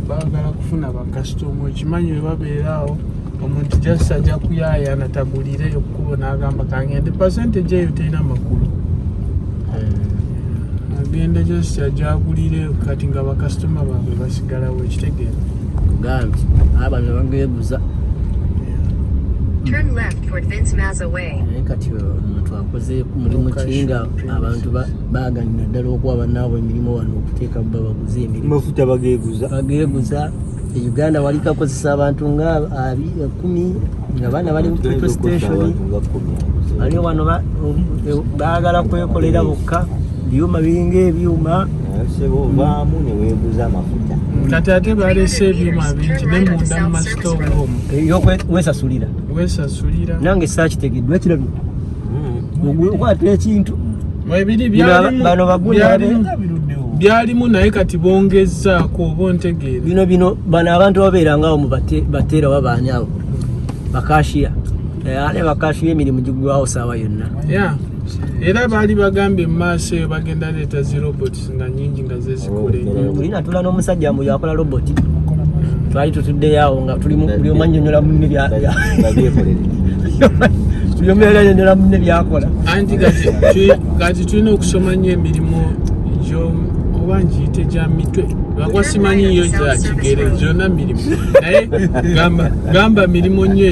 baagala kufuna bakasitoma. Okimanyi bwe babeera awo, omuntu just ajja kuyaayana tagulireyo kkubo n'agamba kangende. Percentage eyo terina makulu, agenda just ajja agulireyo, kati nga bakasitoma baabwe basigalawo, ekitegeera? Kugambye abano bageguza. Turn left toward Vince Mazza Way. Naye kati omuntu akoze mulimu ki nga abantu baaganira ddala okuwa bannaabwe emirimu wano, okuteeka bo baguze emirimu? Mafuta bageguza. Bageguza. E Uganda wali kakozesa abantu nga 10 nga baana bali ku petrol station. Bali wano baagala kwekolera bokka, byuma biringa ebyuma. Sebo, ovaamu ne weeguza amafuta. Kati ate baleese ebyuma bingi ne munda mu masitoowa omwo. Eyokwesasulira. Weesasulira. Nange saakitegedde, ekirabye okwata ekintu. Ebiri Bino bano bagundi byalimu, naye kati bongezzaako, oba ontegeera? Bino bano abantu babeerangawo mu bateera babaani abo ba cashier. Ate ba cashier emirimu gigwawo saawa yonna. Ya, era baali bagambye mu maaso eyo bagenda leeta zi robots nga nyingi nga zezikola ennyo. Buli natula n'omusajja mbu yakola robot, twali tutuddeyo awo nga tuli buli omu annyonnyola munne Babyekolere. Buli omu yali annyonnyola munne byakola. Anti kati tulina okusoma nnyo emirimu gyo, oba ngiyite gya mitwe, lwakuba simanyi yo gya kigere, gyonna mirimu, naye gamba mirimu nnyo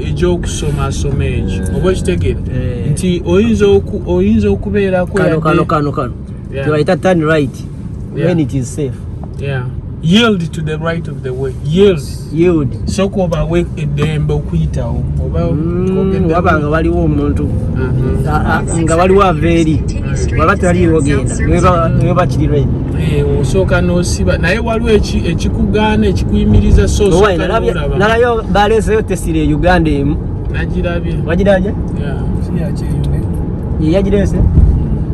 egyokusomasoma egyo, oba okitegeera? Eh. Nti oyinza okubeerako Kano kano kano kano tebayita turn right when it is safe. Yeah. Yield to the right of the way, yield. Yield. Sooka obawe eddembe okuyitawo oba Waba nga waliwo omuntu nga waliwo ava eri, waba taliiwo genda niwe kiri right. Eh, osooka n'osiba, naye waliwo ekikugaana, ekikuyimiriza, so Owaye, osooka n'olaba. Nalabye baleeseyo Tesla e Uganda emu. Nagirabye. Wagirabye? Yeah. Ye yagireese?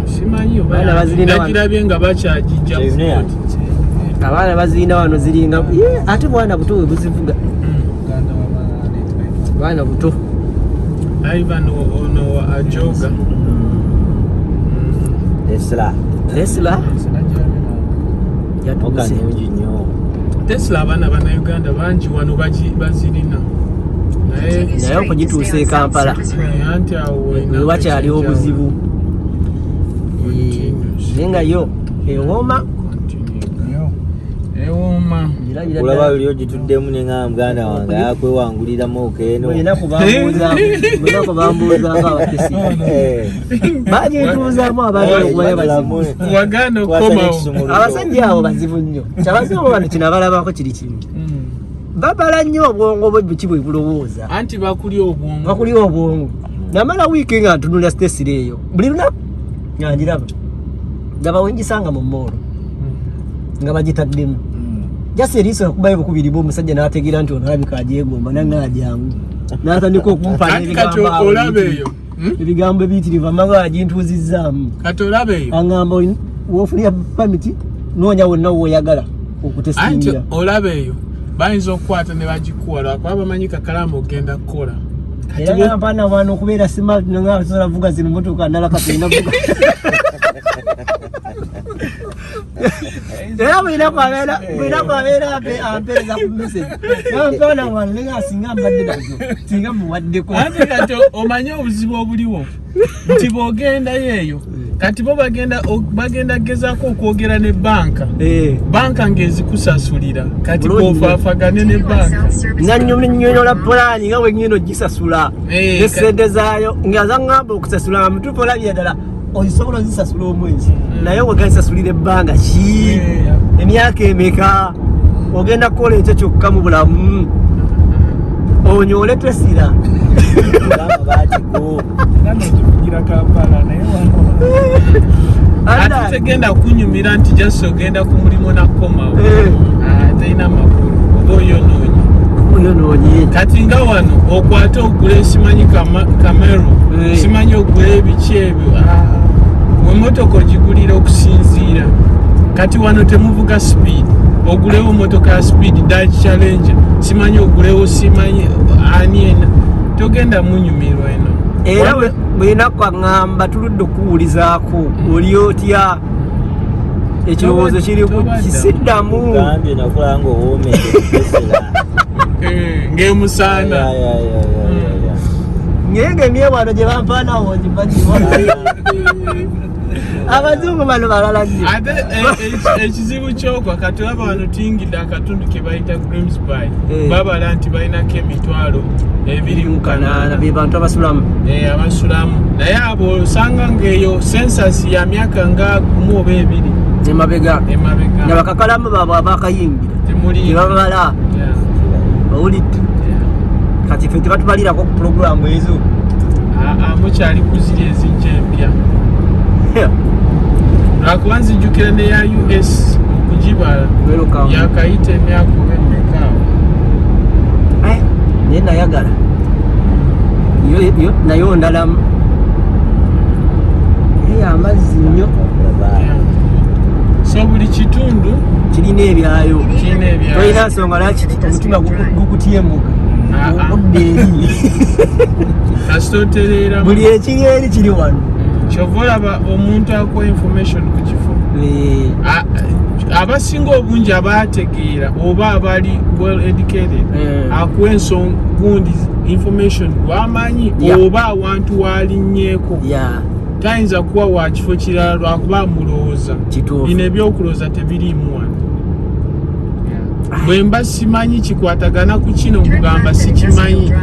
Simanyi oba Abaana bazirina wano. nagirabye nga bakyagijja ku Kyeyune. kkooti. Abaana bazirina wano, ziringa. Ye, ate bwana buto we buzivuga, bwana buto. Ivan ono ajoga. Tesla. Tesla Oka yatuuse. Nnungi nnyo. Tesla abaana bannayuganda bangi wano bazirina, naye Naye okugituusa e Kampala, Eh, anti awo olina we wakyaliwo ekyenjawulo. obuzibu. Eh, naye nga yo ewooma. Continue. Ewooma. Ngirabira Olaba ddala. luli ogituddemu ne ŋŋamba muganda wange akwewanguliramu okeeno. Buli bambuuzaako abatesi bagituuzaamu abantu okumanya bazibu. Wagaana okukomawo. Abasajja abo bazibu nnyo. Kyabazibu bano kino abalabako kiri kimu, babala nnyo obwongo bwe buki bwe bulowooza. Anti bakuli obwongo. Bakuli obwongo. Namala wiiki nga ntunulira Tesla eyo buli lunaku nga ngiraba, ndaba wengisanga mu mall nga bagitaddemu, just eriiso yakubayo bukubiri bwe omusajja n'ategeera nti ono alabika agyegomba, nange ajangu n'atandika okumpa Anti kati n'ebigambo awo olaba eyo, ebigambo ebiyitirivu amanga agintuuzizzaamu. Kati olaba eyo. Aŋŋamba woofunira permit, noonya wonna wooyagala Anti okutesitingira. olaba eyo bayinza okukwata ne bagikuwa lwakuba bamanyi kakalaamu ogenda kukola. Kati Era nga mpaana wano okubeera smart nga sobola vuga zino motoka ndala, kati olina vuga. Era bulinaku abeera ampeereza ku message, mpaana wano naye singa mbadde nazo singa muwaddeko. Anti kati omanye obuzibu obuliwo nti bw'ogendayo eyo, kati bo bagenda gezaako okwogera ne banka, banka ng'ezikusasulira, kati Bulungi. bw'ofaafagane ne banka. Nga nnyonnyola pulaani nga bwe ogisasula ne sente zaayo nga zaŋŋamba okusasula nga mutuufu, olabye ddala osobola ozisasula omwezi, naye wegazisasulira ebbanga ki, emyaka emeka, ogenda kukola ekyo kyokka mu bulamu onyoole Tesla. Gamba. Go. Gano tuvugira Kampala naye wano. Ate tegenda kunyumira nti just ogenda ku mulimu nakukomawo. Ah, terina makulu, oba oyonoonye. Oyonoonye. Kati nga wano okwate ogule simanyi Camaro, simanyi ogule ebiki ebyo. Ah, emotoka ogigulira okusinziira. Kati wano temuvuga speed, ogulewo motoka ya speed, Dodge Challenger, simanyi ogulewo simanyi ani ena, togenda munyumirwa eno. Era bwena kwaŋŋamba tuludde okuwulizaako, oli otya? Ekirowoozo kiri ku Tobadda. kisiddamu. Gambye nakulaba ng'owoomedde pesera. Eh, ng'emusaana. Naye ng'emyewano gye bampaanawo ngimanyiwa. Abazungu bano balala nnyo. Ate ekizibu kyokwa kati olaba wano tuyingidde akatundu ke bayita Grimsby. Babala nti balinako 28,000. Be bantu abasulamu. Eh, abasulamu, naye abo osanga ng'eyo census ya myaka nga 1 oba 2 emabega. Emabega. Nga bakakalamu baabwe abakayingira temuli tebabala. Owulidde? Kati ffe tebatubalirako ku pulogulaamu ezo. Ah, ah, mukyali kuziri ezijja empya, lwakuba nzijukira neya US okugibala Welcome. yakayita emyaka oba emeka awo. Eh, naye nayagala yo nayo ndalamu, naye amazzi nnyo. Yeah. So buli kitundu kirina ebyayo. Kirina ebyayo. Tolina nsonga lwaki omutima gukutyemuka Ah, ah. odda eri. Kasita otereeramu. Buli ekiri eri kiri wano. Kyova olaba omuntu akuwa information ku kifo, abasinga obungi abategeera oba abali well educated, akuwa ensonga gundi information gwamanyi oba awantu walinnyeeko. Tayinza kuwa wa kifo kirala lwakuba amulowooza. Kituufu. Bino ebyokulowooza tebiriimu wano. Bwe mba simanyi kikwatagana ku kino, nkugamba sikimanyi,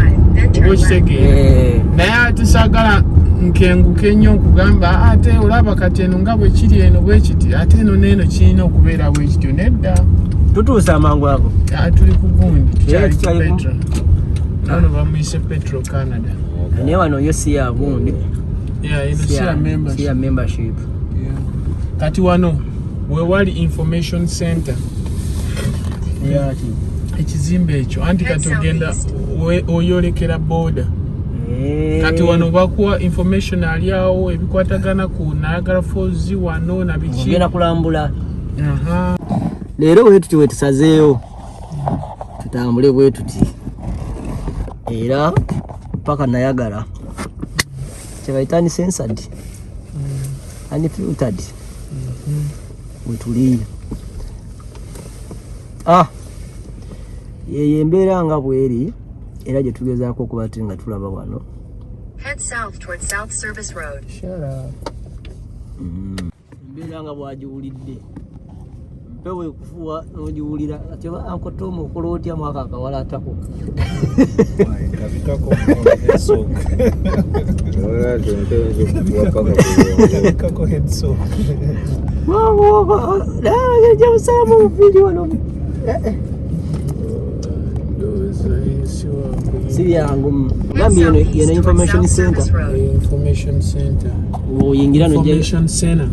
oba okitegeera? Naye ate saagala nkenguke nnyo nkugamba, "Ah, ate olaba kati eno nga bwe kiri eno bwe kiti, ate eno n'eno kirina okubeera bwe kityo." Nedda. Tutuuse amangu ago. Ah, tuli ku gundi, tukyali ku tukyali ku- Petro. Nono bamuyise Petro Canada. Naye wano yo si ya gundi. Yeah, eno si ya Si ya membership. membership. Yeah. Kati wano wewali information center, ekizimbe ekyo, anti kati ogenda oyolekera border. Kati wano bakuwa information ali awo ebikwatagana ku Niagara Falls wano na biki. Ogenda kulambula. Aha. Leero bwe tuti wetusazeewo tutambule bwe tuti era paka Nayagara, kyebayita uncensored, unfiltered, wetuli. Ah, yeyo embeera nga bweri era gye tugezaako okuba ti nga tulaba wano. Head south towards South Service Road. Shut up. Embeera nga bwagiwulidde, mpewo ekufuwa n'ogiwulira. Ati oba Uncle Tom okola otya mwaka akawala atako? Kabikako headsock. Kabikako headsock. Jamusalamu mubiri wano. Ndowooza si wangu. Si byangu. Head Gambye eno southeast yeno towards information South center. Service Road. Information center. Oyingira nojja Information center.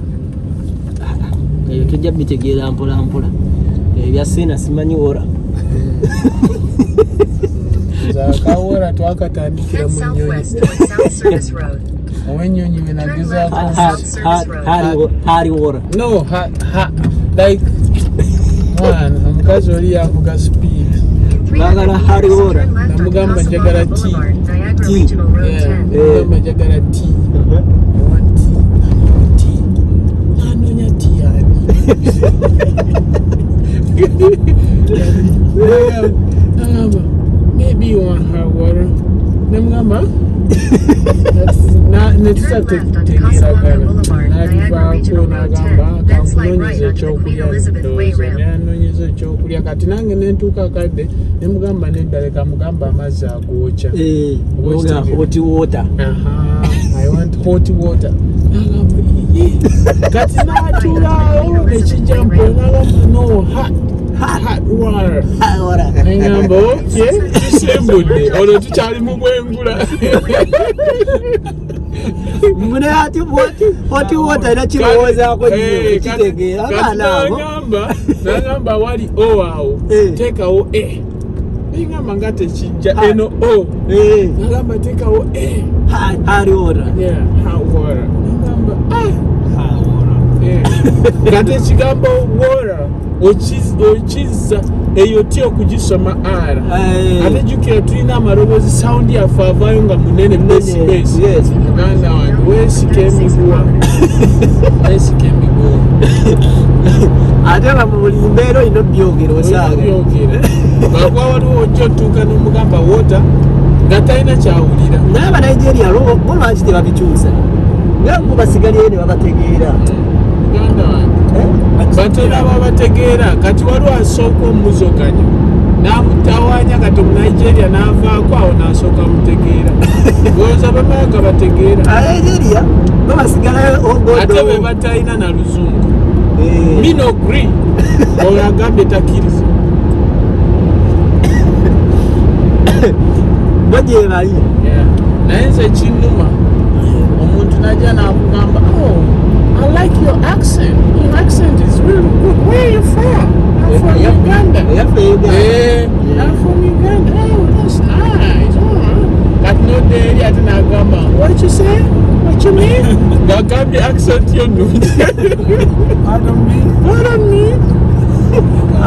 Eyo tojja bitegeera mpola mpola, ebya seena simanyi wora. Nze akawora twakatandikira Head mu nnyonyi. southwest towards South Service Road. Ow'ennyonyi we nagezaako. South Service Road. Hari wora. No, ha, ha, like mwana omukazi oli yavuga speed. In 300 Bagala meters, Harry Water. turn left onto Namugamba njagala Casablanca tea. Boulevard, Niagara Tea. Regional Road Yeah, 10. namugamba njagala tea. I want tea. I want tea. Anoonya tea ani? Nagamba, "Maybe you want hot water." Nemugamba Turn left onto Casablanca netutategeeragana. Boulevard, Niagara N'abivaako Regional Road n'agamba 10. Then slide right kankunoonyeza onto the Queen ekyokulya. Elizabeth Way Ndowooza ramp. n'anoonyeza ekyokulya. Kati nange nentuuka akadde nemugamba nedda, leka mugamba amazzi agookya. Hot water. Aha, I want hot water. Nagamba, "Ii." Kati n'atuulaawo nekijja mpola, nagamba, "No, hot, Hot water. Neŋŋamba okay, tusimbudde olwo tukyali mu bwengula. Mune ati hot water era kirowoozaako nnyo. Eh, kitegeera kati abaana abo. Nagamba wali o awo, teekawo e. Nengamba nga tekijja eno o. Nagamba teekawo e. Hot water. Yeah, hot water. Nagamba ah, yeah. Kati ekigambo water okizza eyo ti okugisoma r. Ate jjukira tulina amaloboozi, sound yaffe avaayo nga munene, bass, bass. Muganda wange, weesika emiguwa, weesika emiguwa. Ate nga mu buli mbeera olina obyogera osaaga. Byogera lwakuba waliwo ojja otuuka n'omugamba water nga talina kyawulira. Naye Abanigeria bo lwaki tebabikyusa nga bo basigalire ne babategeera? Muganda wange, batera babategeera. Kati waliwo asooka omuzoganya n'amutawaanya, kati Omunigeria n'avaako awo n'asooka amutegeera. Olowooza bamala bategeera. Abanigeria bo basigalayo. Ate be batalina na luzungu. Me no gree, oyo agambye takkiriza. Bo gye bali. Yeah. Naye nze ekinnuma, omuntu najja n'akugamba, "Oh, I like your accent. Your accent is really good. Where are you from?" "I'm from Uganda." Eyaffe Uganda. Eh, "I'm from Uganda." "Oh, that's nice." Oh. Kati nodda eri ate n'agamba, "What you say? What you mean?" Ng'agambye accent yo nnungi. Pardon me. Pardon me.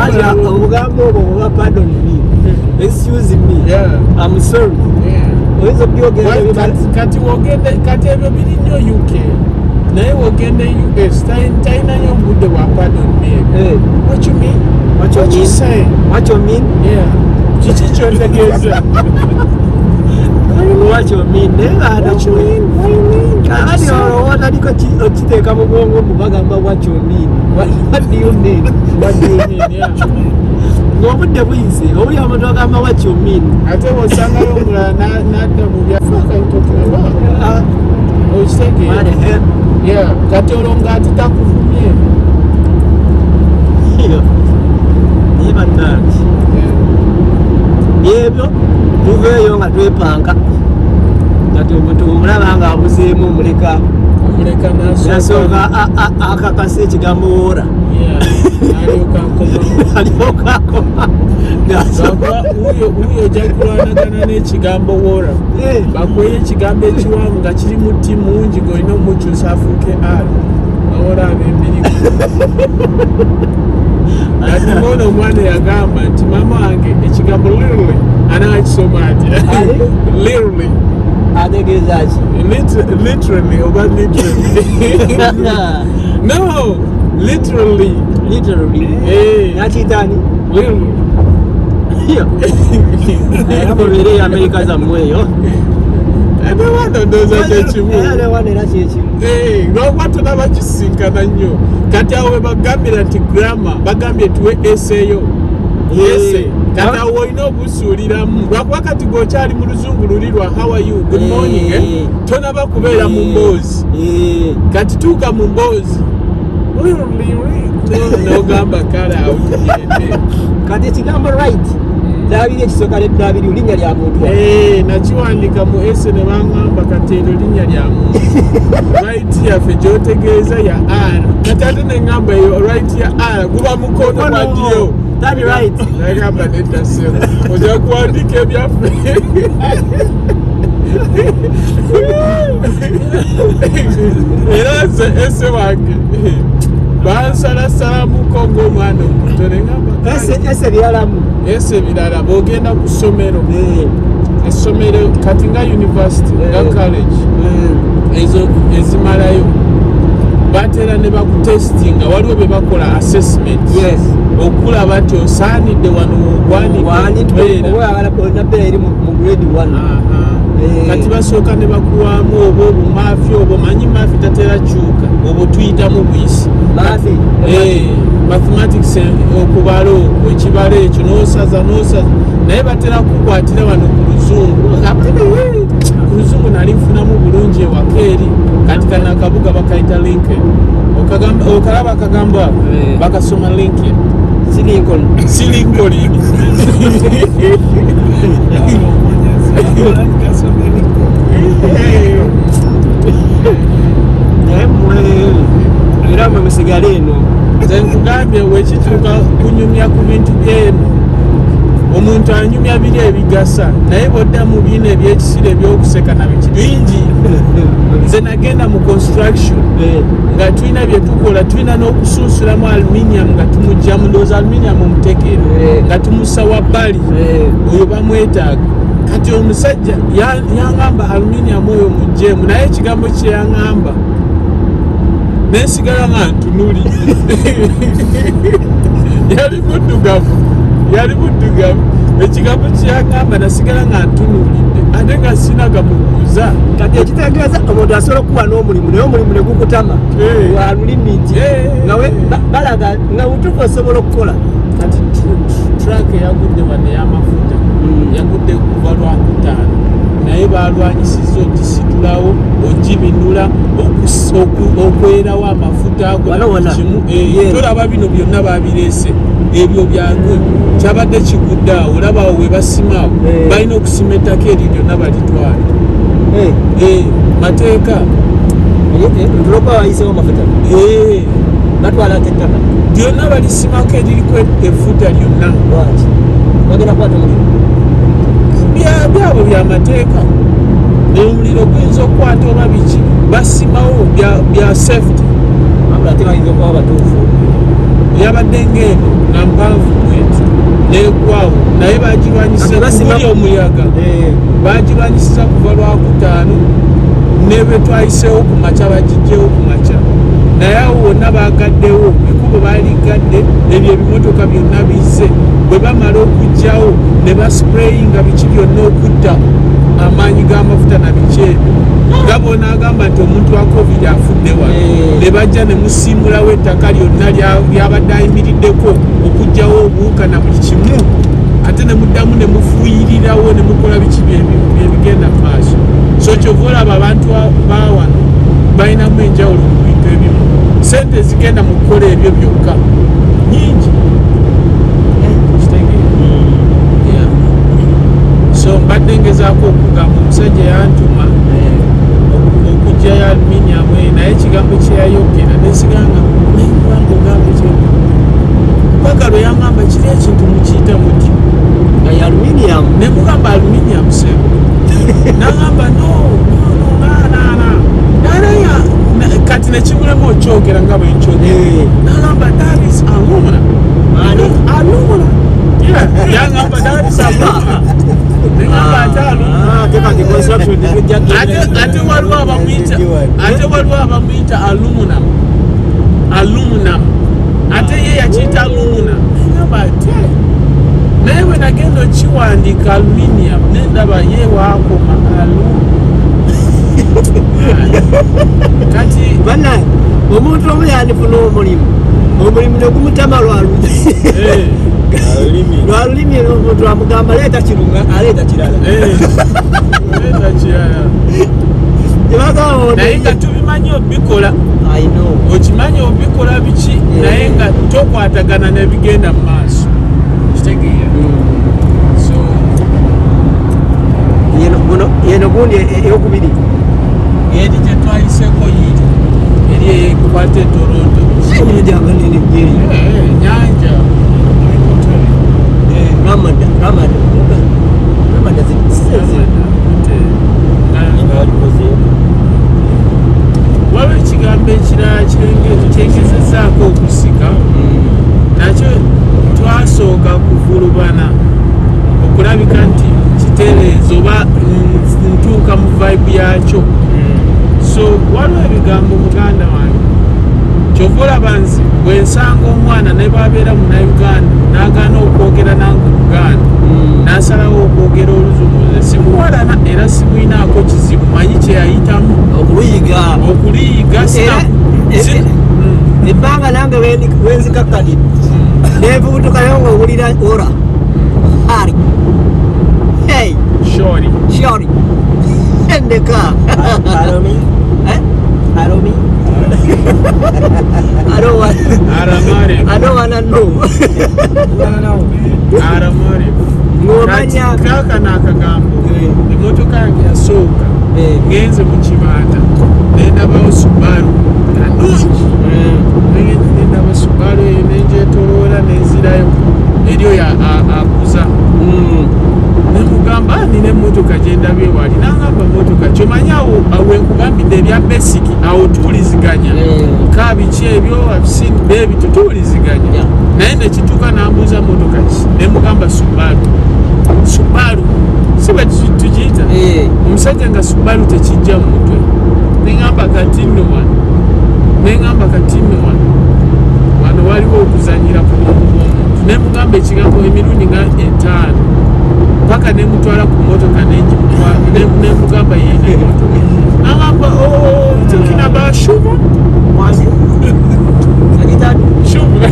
Ati obugambo obwo buba pardon me, excuse me, I'm sorry. Oyinza obyogera. Well, kati wogende, kati ebyo biri nnyo UK, naye wogende US talina nnyo obudde bwa pardon me. What you mean? What you What you mean? say? What you mean? Yeah, kiki kyotegeeza? What you mean? Naye baana. What you mean? What you mean? Kakati olwo otaliko okiteeka mu bwongo bwo, bagamba what you mean, what do you mean? What do you mean? Yeah. Ng'obudde buyise obuli omuntu agamba what you mean. Ate bw'osangayo omulala n'adda mu bya fuck are you talking about? Ah, okitegeera? what the hell? Yeah, kati olwo ng'ate takuvumye. Naye bannange, byebyo, tuveeyo nga twepanka, kati omuntu omulaba nga abuzeemu omuleka. Omuleka n'asooka. Nasooka akakasa ekigambo woora. Yeah, n'alyoka akomawo. Alyoka akoma. Lwakuba wuyo ojja kulwanagana n'ekigambo wora. Bakuweyo ekigambo ekiwanvu nga kiri mu tti mungi, ng'olina omukyusa afuuke r, awolaba emirimu. Kati ng'ono omwana yagamba nti maama wange ekigambo literally anaakisoma atya? Ali? Literally. Ategeeza ki? Literally oba literally, no, literally. Literally. Eh. Nakiyitaani? Literally. Era mubeere eyo Amerika zammwe eyo. Ate wano ndowooza kyekimu. Era wano era kyekimu. Eh, lwakuba tonaba kisinkana nnyo. Kati awo we bagambira nti grammar, bagambye tuwe essay yo, essay. Kati awo olina obusuuliramu, lwakuba kati gweokyali mu luzungu luli lwa how are you, good morning, eh? Tonaba kubeera mu mboozi. Kati tuuka mu mboozi nogamba kale awo tugende. Kati ekigambo right dabiri ekisooka ne dabiri linnya lya muntu. Eh, nakiwandika mu essay ne baŋŋamba kati eryo linnya lya muntu, right yaffe gyotegeeza ya r. Kati ate neŋŋamba eyo right ya r guba mukono gwa Mukono. ddyo. Turn right. Nagamba nedda ssebo, ojja kuwandiika ebyaffe. Era nze essay wange bansalasalamuko ng'omwana omuto, neŋŋamba Essay biralamu. Essay birala bw'ogenda ku ssomero, essomero kati nga university, nga college, ezo ezimalayo batera ne bakutestinga, waliwo bye bakola assessment okulaba nti osaanidde wano Wani wogwanidde okubeera. Oba olina bbeera eri mu grade 1. Aha. Kati basooka ne bakuwaamu oba obumath obwo, manyi math tatera kyuka, obwo tuyitamu buyisi. Math. Eh, mathematics, okubala okwo, ekibalo ekyo nosaza nosaza, naye batera kukwatira wano ku luzungu. Ku luzungu nali nfunamu bulungi ewaka eri. Kati kano akabuga bakayita Lincoln. Okalaba akagambo ako? Eh. Bakasoma Lincoln. Si Lincoln. Si Lincoln. Naye mmwe era mwe musigale eno. Nze nkugambye, wekituuka kunyumya ku bintu byeno, omuntu anyumya biri ebigasa, naye bwodda mu bino ebyekisiro ebyokuseka na biki bingi. Nze nagenda mu construction nga tulina byetukola, tulina n'okusunsulamu aluminium nga tumugjamu, ndowooza aluminium omutegeera, nga tumussa wabbali, oyo bamwetaaga. Kati omusajja yaŋŋamba aluminium oyo mugjeemu, naye ekigambo kye yaŋŋamba nensigala nga ntunuli. Yali muddugavu, yali muddugavu. Ekigambo kyeyaŋŋamba nasigala nga ntunulidde, ate nga sinagamubuuza. Kati ekitegeeza omuntu asobola okukuwa n'omulimu, naye omulimu ne gukutama lwa lulimi, nti nga balaga nga butuufu osobola okukola. Kati truck eyagudde wano ey'amafuta yagudde kuva Lwakutaano, naye balwanyisiza ogisitulawo, ogibinula, okwerawo amafuta ago. Wano wonna? Kimu. Yeah. Tolaba bino byonna babireese, ebyo byagwe kyabadde kigudde awo. Olaba awo we basimaawo, balina okusima ettaka eryo lyonna balitwale. Mateeka. Ntulopa wayisewo amafuta, batwala ate ettaka. Lyonna balisimako eririko effuta lyonna. Lwaki bagenda kukwata omuliro? Byabwe byamateeka, omuliro guyinza okukwata oba biki, basimawo bya safety. Wabula ate bayinza okuba batuufu. Yabadde ng'eno nga mpanvu bweti negwawo, naye bagirwanyisa Ate kubuli omuyaga. Bagirwanyisiza kuva Lwakutaano, ne bwe twayiseewo ku makya bagijjewo ku makya, naye awo wonna bagaddewo ekubo, baligadde. Ebyo ebimotoka byonna bizze, bwe bamala okugjawo ne basprayinga biki byonna okutta amaanyi g'amafuta na biki ebyo, nga bonaagamba nti omuntu wa COVID afudde wano, ne bajja ne musiimulawo ettaka lyonna lyabadde ayimiriddeko okugjawo obuwuka na buli kimu, ate ne muddamu ne mufuuyirirawo ne mukola biki byebigenda mu maaso. So kyova olaba abantu ba wano balinamu enjawulo mu bintu ebimu. Sente zigenda mu kukola ebyo byokka nyingi. Kitegeera? Yeah. So mbadde ngezaako okugamba omusajja yantuma okugjayo aluminium eyo, naye ekigambo kyeyayogera nesiganga naye kubanga ogamba ekyo paka lwe yaŋŋamba kiri ekintu mukiyita muti. Nga ya aluminium. Nemugamba aluminium sebo, nagamba no, no, no, na, na, na. Nalaya kati nekimulema okyogera nga bwenkyogera. Nagamba that is aluminum. Ani? Aluminum. Yeah, yagamba that is aluminum. Negamba ate aluminum. Ah, ate kati construction tekujja. Ate waliwo abamuyita aluminum, aluminum, ate ye yakiyita alumina. Nagamba ate naye bwe nagenda okiwandiika aluminium nendaba ye waakoma alu kati. Bannange, omuntu omu yandifuna omulimu, omulimu ne gumutama lwa lwa lulimi. Omuntu amugamba leeta kino, nga aleeta kirala. Leeta kirala. Tebagamba. Naye nga tubimanyi obikola. I know. Okimanyi obikola biki, naye nga tokwatagana nebigenda mu maaso. Kitegeera? So Yeno gundi eyokubiri. Eri gye twayiseko yiri eri ekwata e Toronto. Enyanja nga nene gyeyo. Nyanja. Ramada, Ramada, Ramada. Balikozeewo. Waliwo ekigambo ekirala kyengezezaako okusika nakyo. Twasooka kuvulubana okulabika nti kitereeza oba ntuuka mu vibe yakyo. So waliwo ebigambo, muganda wange, kyova olaba nze bwe nsanga omwana ne babeera Munauganda n'agaana okwogera nange Oluganda, n'asalawo okwogera Oluzungu, nze simuwalana era simwinaako kizibu. Manyi kyeyayitamu Okuluyiga. Okuliyiga. Ebbanga nange wenzikakkanidde nenvubutukayo nga owulira ora hari hey. Shori. Shori endeka. Alomi. Eh? Alomi. I don't want, Aramare. I don't wanna know. Aramare. Ng'omanya. Kati kaakano akagambo, emmotoka yange yasooka, ngenze mu kibaata nendabawo Subaru nga nungi. Nengenda nendaba Subaru eyo, nenjetoloola, nenzirayo eri oyo aguza, nemugamba, "Ah, nina emmotoka gyendabye wali." Nangamba, "Motoka kyomanyi?" Awo awo wenkugambidde ebya basic, awo tuwuliziganya. Ka biki ebyo, "I've seen baby," tutuwuliziganya. Naye nekituuka nambuuza motoka ki, nemugamba Subaru. Subaru si bwe tugiyita? Omusajja nga Subaru tekijja mu mutwe. Neŋamba kati nno wano, neŋamba kati nno wano, wano waliwo okuzanyira ku bwongo bw'omuntu. Nemugamba ekigambo emirundi nga 5 paka nemutwala ku motoka, nemugamba yene emotoka. Nagamba, "Oh, talking about Shuba." Mwanzi. Agita Shuba.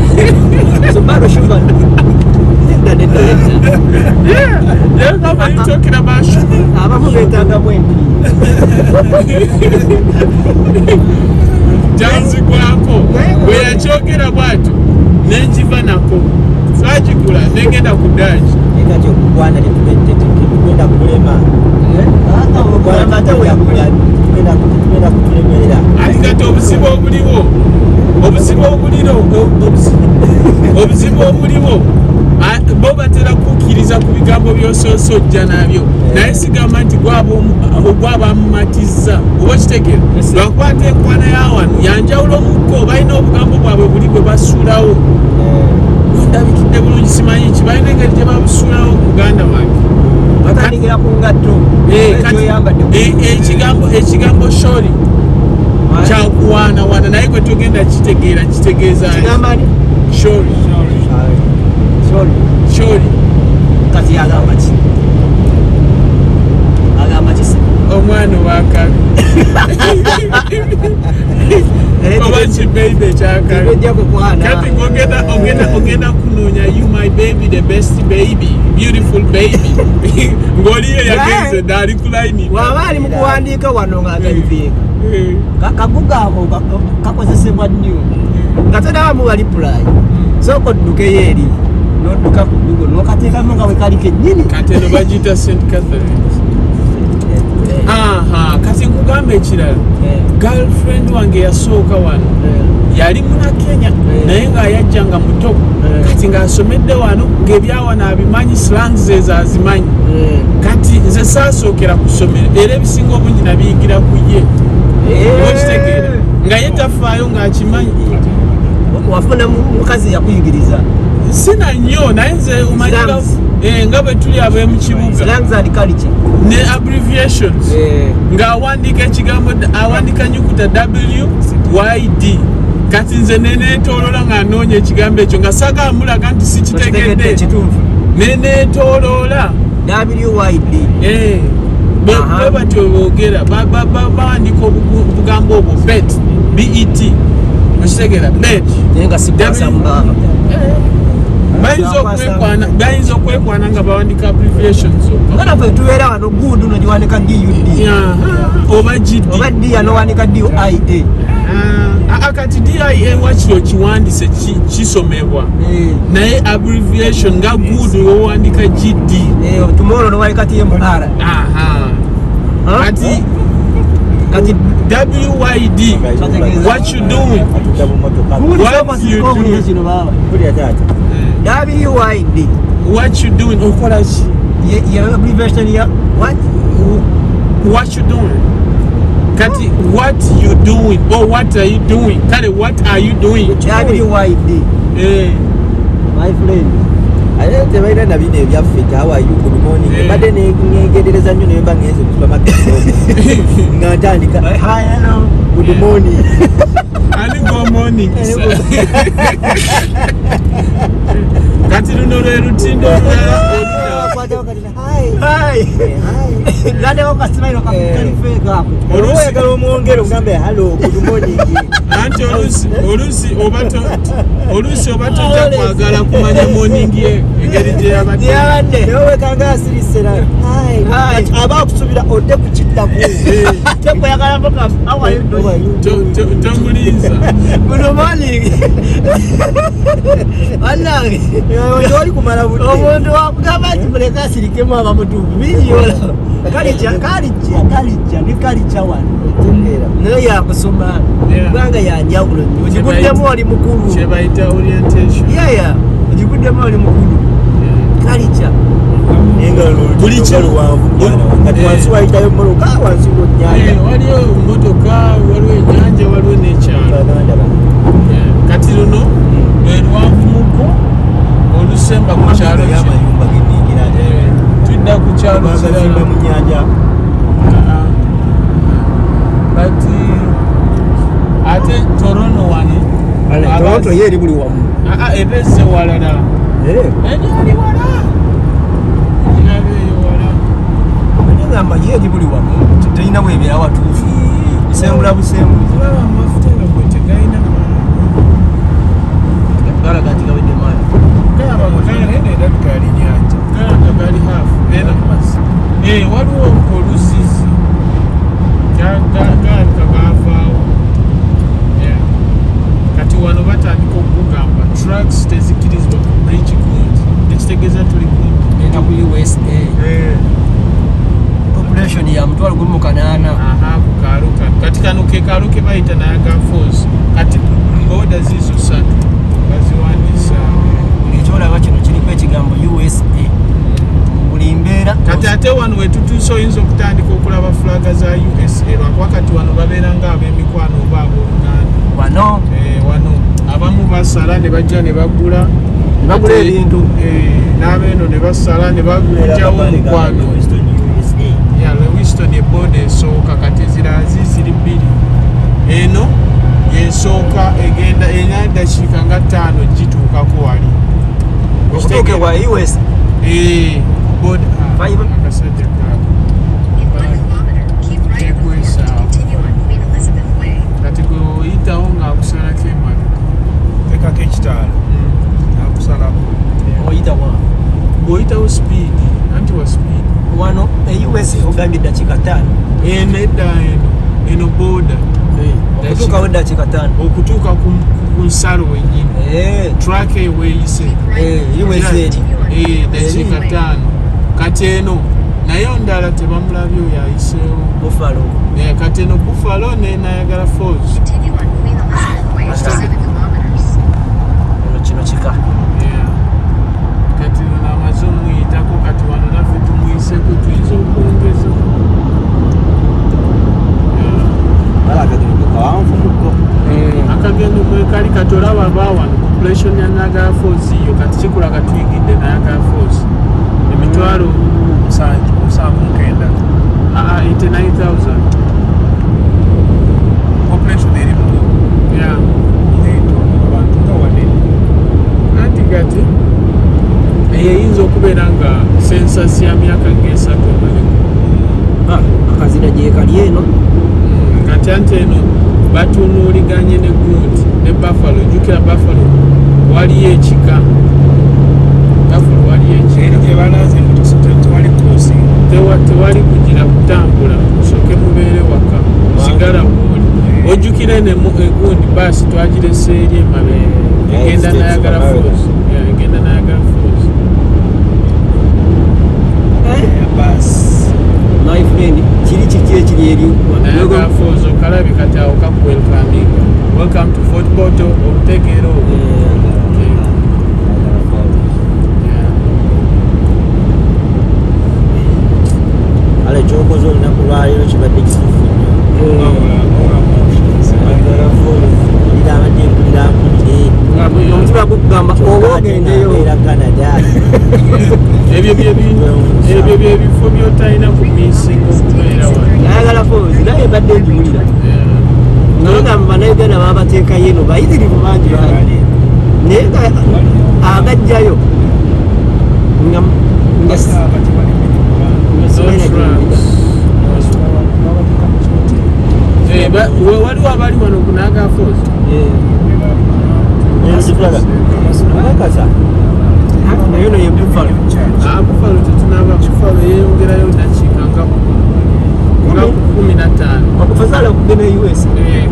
Subaru Shuba. Nedda, nedda, nedda. Yeah, yagamba, "You talking about Shuba?" Abamu beetaagamu empi. Janzigwako bwe yakyogera bwatyo, nenkiva nako, saagigula, negenda ku daaki. Naye kati okugwana tetugenda kulema. Ate weyagula. Tetugenda kutulemerera. Ati kati obuzibu obuliwo, obuzibu obuliro obuzibu obuliwo, bo batera kukkiriza ku bigambo by'osoose ojja nabyo, naye sigamba nti gwaba amumatiza oba kitegeera, lwakuba ate enkwana ya wano yanjawulo mukko, balina obugambo bwabwe buli bwe basuulawo. Ndabikidde bulungi, simanyi ki, balina engeri gye babusuulawo, muganda wange. Batandikira ku ngatto. Kati, Ekyoyambadde. ekigambo shori kyakuwaanawaana, naye gwe togenda kitegeera kitegeeza ki. Kigamba ni? Shori. Sorry. Shori. Kati agamba ki? Agamba ki se? Omwana owakabi oba kibaby ekyakabi. Tebejja kukwana. Kati ogenda ogenda kunoonya, "You my baby, the best baby, beautiful baby," ng'oliyo yagenze dda, ali ku layini. Waba ali mu kuwandiika wano ng'atayipinga. Kaguga ako kakozesebwa nnyo nga tonabamu wa reply, sooka oddukeyo eri n'odduka ku Google n'okateekamu nga bwe kali kennyini. Kati eno bagiyita St Catharines. Aha, kati nkugamba ekirala, girlfriend wange yasooka wano yali muna Kenya, naye ng'ayajja nga muto. Kati ng'asomedde wano, ng'ebyawano abimanyi, slangs ezo azimanyi. Kati nze saasookera ku ssomero, era ebisinga obungi nabiyigira ku ye. Oba okitegeera, nga ye tafaayo ng'akimanyi. Wafuna mukazi yakuyigiriza. Sina nnyo, naye nze omanyi Slangs. Nga bwe tuli ab'omu kibuga. Slangs and culture. Ne abbreviations, ng'awandiika ekigambo, awandiika nyukuta W Y D. Kati nze neneetoolola nga noonya ekigambo ekyo, nga saagala mulaga nti okitegedde. Sikitegedde. Kituufu. Neneetooloola. WYD. Bwe batyo boogera, bawandiika obugambo obwo, bet, bet, okitegeera, bet. Naye nga sikwasa mubanga. Bayinza okwekwana nga bawandika abbreviations zokka. Nga naffe tubeera wano, good nogiwandika GUD. Oba GD. Oba dia nowandika DIA. Ah, kati DIA wakiri okiwandise kisomebwa, naye abbreviation nga good wowandika GD. Tomorrow nowandika TMR. Aha. Kati kati WYD, what you doing? Atudda mu motoka. What you doing? Kino baba. Mpulira taata. WYD. What you doing, okola ki? Ye abbreviation ya what? What you doing? Kati what you doing or what are you doing? Kale what are you doing? WYD. My friend. Ate tebalina na bino ebyaffe nti how are you, good morning. Mbadde negendereza nnyo naye mba ngenze mu supermarket nga ntandika Hi, hello. Good morning. Ani go morning, sir. Kati luno lwe lutindo olulala oludda. Kwatawo kati hi. Hi. Hi. Gaddewo kasimairo kakalifeeko ako. Oyagala omwongere ogambe hello, good morning. Anti oluusi oba oluusi oba tojja kwagala kumanya morning ye. Engeri gye yabadde. Yabadde. Newekanga asirisera aba akusubira odde kukiddako. Tekweyagalako ka how are you doing? Tomulinza. Good morning. Bannange. Tewali kumala budde. Omuntu wakugamba nti muleke asirikemu aba mutuufu bingi olaba. Kalijja kalijja kalijja ne kalijja wano. Naye yakusoma kubanga yanjawulo nnyo. Ogiguddemu oli mukulu. Kyebayita orientation. Yaya ogiguddemu oli mukulu. Kalijja. Buli luwanvu kati wansi wayitayo mmotoka wansi w'ennyanja. Waliyo mmotoka, waliwo ennyanja, waliwo n'ekyalo. Kati luno lwe lwanvumuko olusemba ku kyalo kino. Amayumba geningira Tudda ku kyalo bagazimba kirala. mu nyanja. Kati ate Toronto wano Toronto ye eri buli wamu. Eba ezze walala. Eri wala. Giraba eyo wala. Ngamba ye eri buli wamu. Terina bwebeera watuufu. Esembula busembuzi. Olaba amafuta nga gwe tegalina maanyi. Galaga nti gawedde maanyi. Erabika yali nyanja. Galaga gali half. Eno waliwo oluzizi. Galabika gaavaawo. Yeah. Kati wano batandika okugamba trucks tezikkirizibwa ku bridge gundi, ekitegeeza tuli kumpi. Genda ku USA. Population ya 1,800. Aha, ku kaalo kano. Kati kano ke kaalo ke bayita Niagara Falls. Kati boda ziizo ssatu baziwandiisa. Ekyolaba kino kiriko ekigambo USA buli mbeera. Kati ate wano wetutuuse oyinza okutandika okulaba fulaga za USA, lwakuba kati wano babeera nga ab'emikwano oba abooluganda. Wano Wano abamu basala ne bajja ne bagula. Ne bagula ebintu. N'abeeno ne basala ne bagugyawo omukwano. Ya Lewiston eboda esooka, kati ezirala ziziri bbiri. Eno yesooka egenda erina eddakiika nga 5 gituukako wali. Okutuuka wa US. Boda Five. akasajja kaako. In 1 kilometer, keep right at the fork to continue on Queen Elizabeth Way. Kati gwe oyitawo ng'akusalako emabega. Tekako ekitaala akusalako. Oyita wa Bw'oyitawo speed, anti wa speed. Wano e US ogambye eddakiika 5. Eno edda eno boda Okutuukawo eddakiika 5. Okutuuka ku nsalo wennyini, truck eyo weeyise. Keep right at the fork to USA. continue on Queen Elizabeth Dakiika Way. 5. Kati eno naye ndala tebamulabye oyo ayiseewo. Buffalo. Kati eno Buffalo ne Niagara Falls. Continue on Queen Elizabeth Way for 7 kilometers. Eno kino kika. Yeah. Kati ono amaze omuyitako, kati wano naffe tumuyiseko tuyinza okwongeza. Yeah. Bala akagendo kawanvu muko. Akagendo kwekali kati olaba abaawano population ya Niagara Falls yo kati kikulaga tuyigidde Niagara Falls emitwalo 79. 89,000. Population eri mu Yeah. abantu nga wanene. Anti kati eyo eyinza okubeera nga census ya myaka ng'esatu emabega. Akazina gyekali eno. Kati anti eno batunuuliganye ne gundi ne Buffalo. Jjukira Buffalo waliyo ekika, Buffalo waliyo Eri ekika. gye balaze nti tewali crossing. Tewali kugira kutambula, musooke mubeere waka, sigala wooli. Ojjukira eno egundi baasi twagirese eri emabega egenda States Niagara of America. Falls. Yeah, egenda Niagara Falls. Bus. My friend, kiri kiki ekiri eri? Niagara Falls okalabye kati awo kakuwelcominga, welcome to Fort Portal, obutegeera obwo. Okay. Yeah. Kale kyokoze olunaku lwaleero kibadde kituufu nnyo. Mpulira abadde mpulira mpulire. Omutima gukugamba oba ogendeyo. Era Canada. Ebyo byebifo byotalina ku missinga okubeera wano. Niagara Falls naye ebadde ngiwulira. Naye nga bannayuganda babateekayo eno bayitirivu bangi bangi, naye nga agajjayo nga nga No trucks. Waliwo abali wano ku Niagara Falls. Kakasa. Naye Eno ye Buffalo. Ah, Buffalo tetunaba. Buffalo yeyongerayo dakiika nga 15. Okufazaala okugenda e US.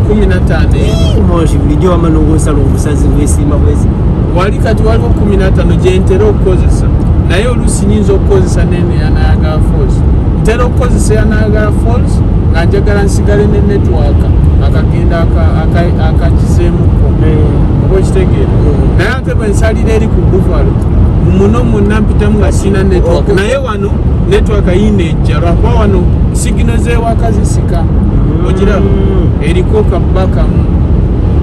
15. Moshi bulijjo wama n'ogwosala obusazi bwesiima bwesi. Wali kati waliwo 15 gyentera okukozesa, naye oluusi nyinza okukozesa nene ya Niagara Falls. Ntera okukozesa ya Niagara Falls nga njagala nsigale ne network akagenda akagizeemuko, oba okitegeera. Naye ate bwe nsalira eri ku Buffalo, muno mwonna mpitamu nga sirina network, naye wano network yiina ejja lwakuba wano signal z'ewaka zisika, ogiraba eriko kabba kamu.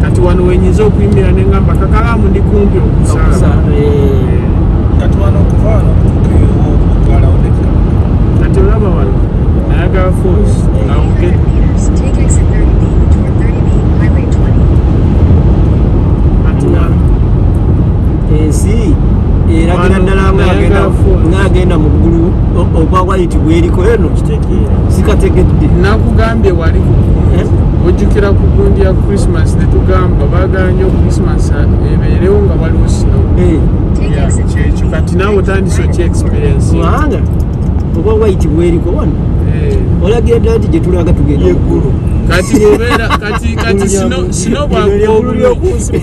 Kati wano wenyinza okuyimirira neŋŋamba kakalaamu ndi kumpi okusala. Kati wano okuva wano okutuuka okugalawo dakika? Kati olaba wano Niagara Falls. In Awo 800 meters, take exit 30B toward 30B Highway 20. Kati wano Ensi eragira Wano, ddala Niagara Falls. ng'agenda mu ggulu ogwa white bweriko eno sikategedde. Nakugambye wali ku gundi, ojjukira ku gundi ya Christmas netugamba baagala nnyo Christmas ebeerewo nga waliwo snow. Take Yeah, exit kyekyo. 30B. Kati naawe otandise Right at the fork. okyexperience. Kubanga ogwa white bweriko wano olagira ddala nti gye tulaga tugenda mu ggulu. Kati bwobeera kati snow bwagwa obulungi,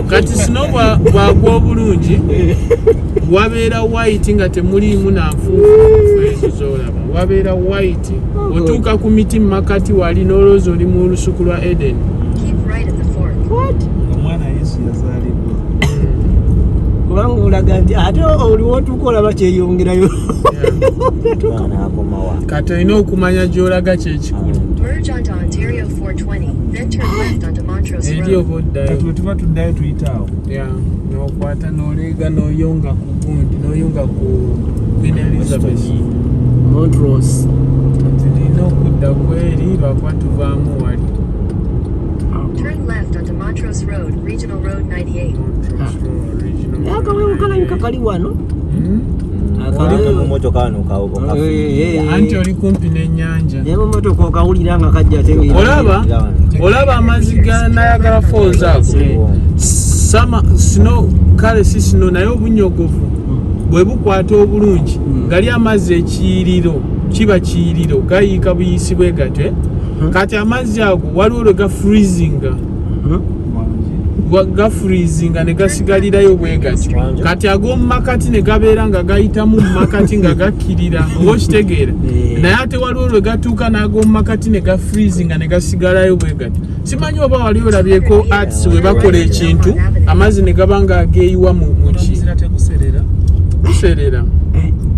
kati snow bwagwa obulungi wabeera white nga temuliimu nanfuufu ezo zolaba, wabeera white. Otuuka ku miti mumakati wali n'olowooza oli mu lusuku lwa Eden. Keep right at the fork. Omwana Yesu yazaalibwa. Kubanga olaga nti ate oliwo otuuka olaba kyeyongerayo. Akomawa? Kati olina okumanya gy'olaga kyekikulu. Merge onto Ontario 420, then turn left onto Montrose Eri Road. oba oddayo. Kati bwe tuba tuddayo tuyita awo? Yeah, n'okwata n'oleega n'oyunga ku gundi, n'oyunga ku Queen Elizabeth. Montrose. Kati nina okudda kweri lwakuba tuvaamu wali. Turn left onto Montrose Road, Regional Road 98. Montrose Road, Regional Naye akawewo kalabika kali wano. Oli mu motoka wano. Anti oli kumpi n'ennyanja. Naye mu motoka okawulira nga kajja ate Olaba olaba amazzi ga Niagara Falls ago, sama snow, kale si snow, naye obunyogovu bwe bukwata obulungi gali amazzi ekiyiriro kiba kiyiriro, gayiika buyisi bwe gatyo, eh? Kati amazzi ago waliwo lwe gafreezinga, gafreezinga ne gasigalirayo bwe gatyo. Kati ag'omu makati ne gabeera nga gayitamu mu makati nga gakkirira, oba okitegeera. Naye ate waliwo lwe gatuuka n'ag'omu makati ne gafreezinga ne gasigalayo bwe gatyo. Simanyi oba wali olabyeko arts we bakola ekintu, amazzi ne gaba nga ageeyiwa mu ki. Omuzira teguserera? Guserera,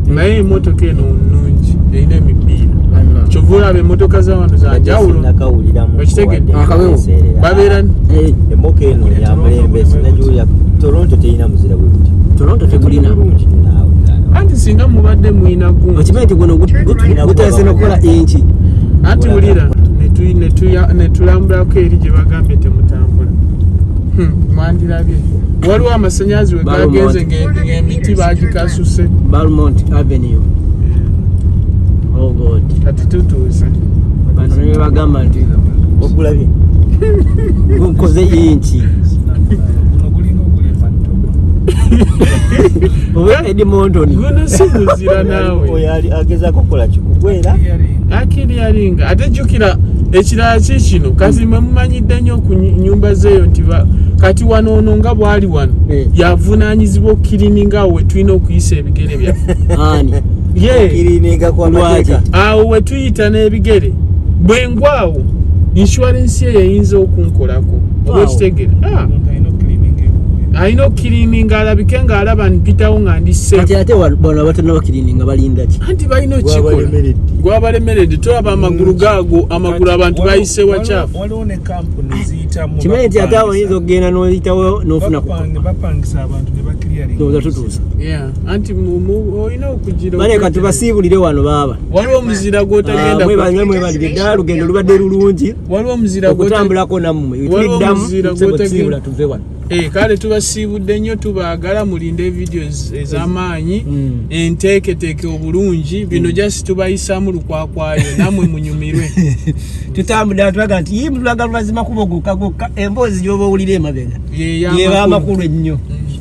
naye emotoka eno nnungi, erina emipiira, kyova olaba emotoka za wano za njawulo. Nakawuliramu. Okitegedde? Akawewo. Babeera Emmotoka eno ya mulembe, sinagiwulira. Toronto terina muzira bwe gutyo. Toronto tegulina. Naawe. Anti singa mubadde muyina gundi. Okimanyi nti guno gutandise n'okukola inki. Anti wulira, ne tulambulako eri gye bagambye temutambula. Mwandirabye waliwo amasanyalaze we gagenze ng'emiti bagikasuse. Belmont Avenue. Oh God. Kati tutuuse. Bano ne bagamba nti Ogulabye? Gukoze inki. Guno gulinga oguli ematto. Oba Edmonton. Guno si muzira naawe. Oyo ali agezaako kukola kikugwera. Akiri yalinga ate jjukira ekirala ki kino kati mwe mumanyidde nnyo ku nyumba zeeyo nti kati wano ono nga bw'ali wano yavunaanyizibwa okucleaninga awo we tulina okuyisa ebigere byaffe. Ani? Ye. Cleaninga kwa Lwaki? mateeka. Awo we tuyita n'ebigere, bwe ngwawo insurance ye eyinza okunkolako, oba okitegeera. Ah, Omuntu alina okucleaninga ebuwe. Alina okucleaninga alabike ng'alaba mpitawo nga ndi Kati safe. ate bano abatanaba cleaninga balinda ki? Anti balina okukikola. Gwabalemeredde. Gwabalemeredde, tolaba amagulu gaago, amagulu abantu bayise wakyafu. Waliwo ne kampuni ziyitamu. Kimanyi nti ate awo oyinza okugenda n'oyitawo n'ofuna Bapangisa abantu ne baclearinga. Ndowooza tutuusa. Yeah, anti olina okugira Bane tubasiibulire wano baaba. Waliwo omuzira gw'otagenda Mwebale, mwebalire ddala, lugendo lubadde lulungi Waliwo omuzira okutambulako nammwe. Waliwo Tuliddamu omuzira tusiibula tuve wano. Eh, kale tubasiibudde nnyo, tubaagala, mulinde videos ez'amaanyi enteeketeeke obulungi. Bino just tubayisaamu lukwakwayo nammwe munyumirwe. Tutambudde tulaga nti ye mutulaga lwazima kubo gokka gokka, emboozi gy'oba owulira emabega Ye yeba amakulu ennyo.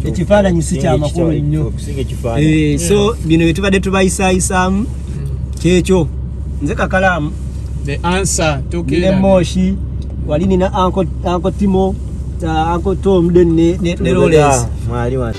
Ekifaananyi si kya makulu nnyo. Okusinga ekifaananyi. Eh, so bino bye tubadde tubayisaayisaamu kyekyo. Nze Kakalaamu. The answer. Nina Tokeera. Moshi wali, nina Uncle Timo, Uncle Tom, then ne Lawrence. Mwali wano.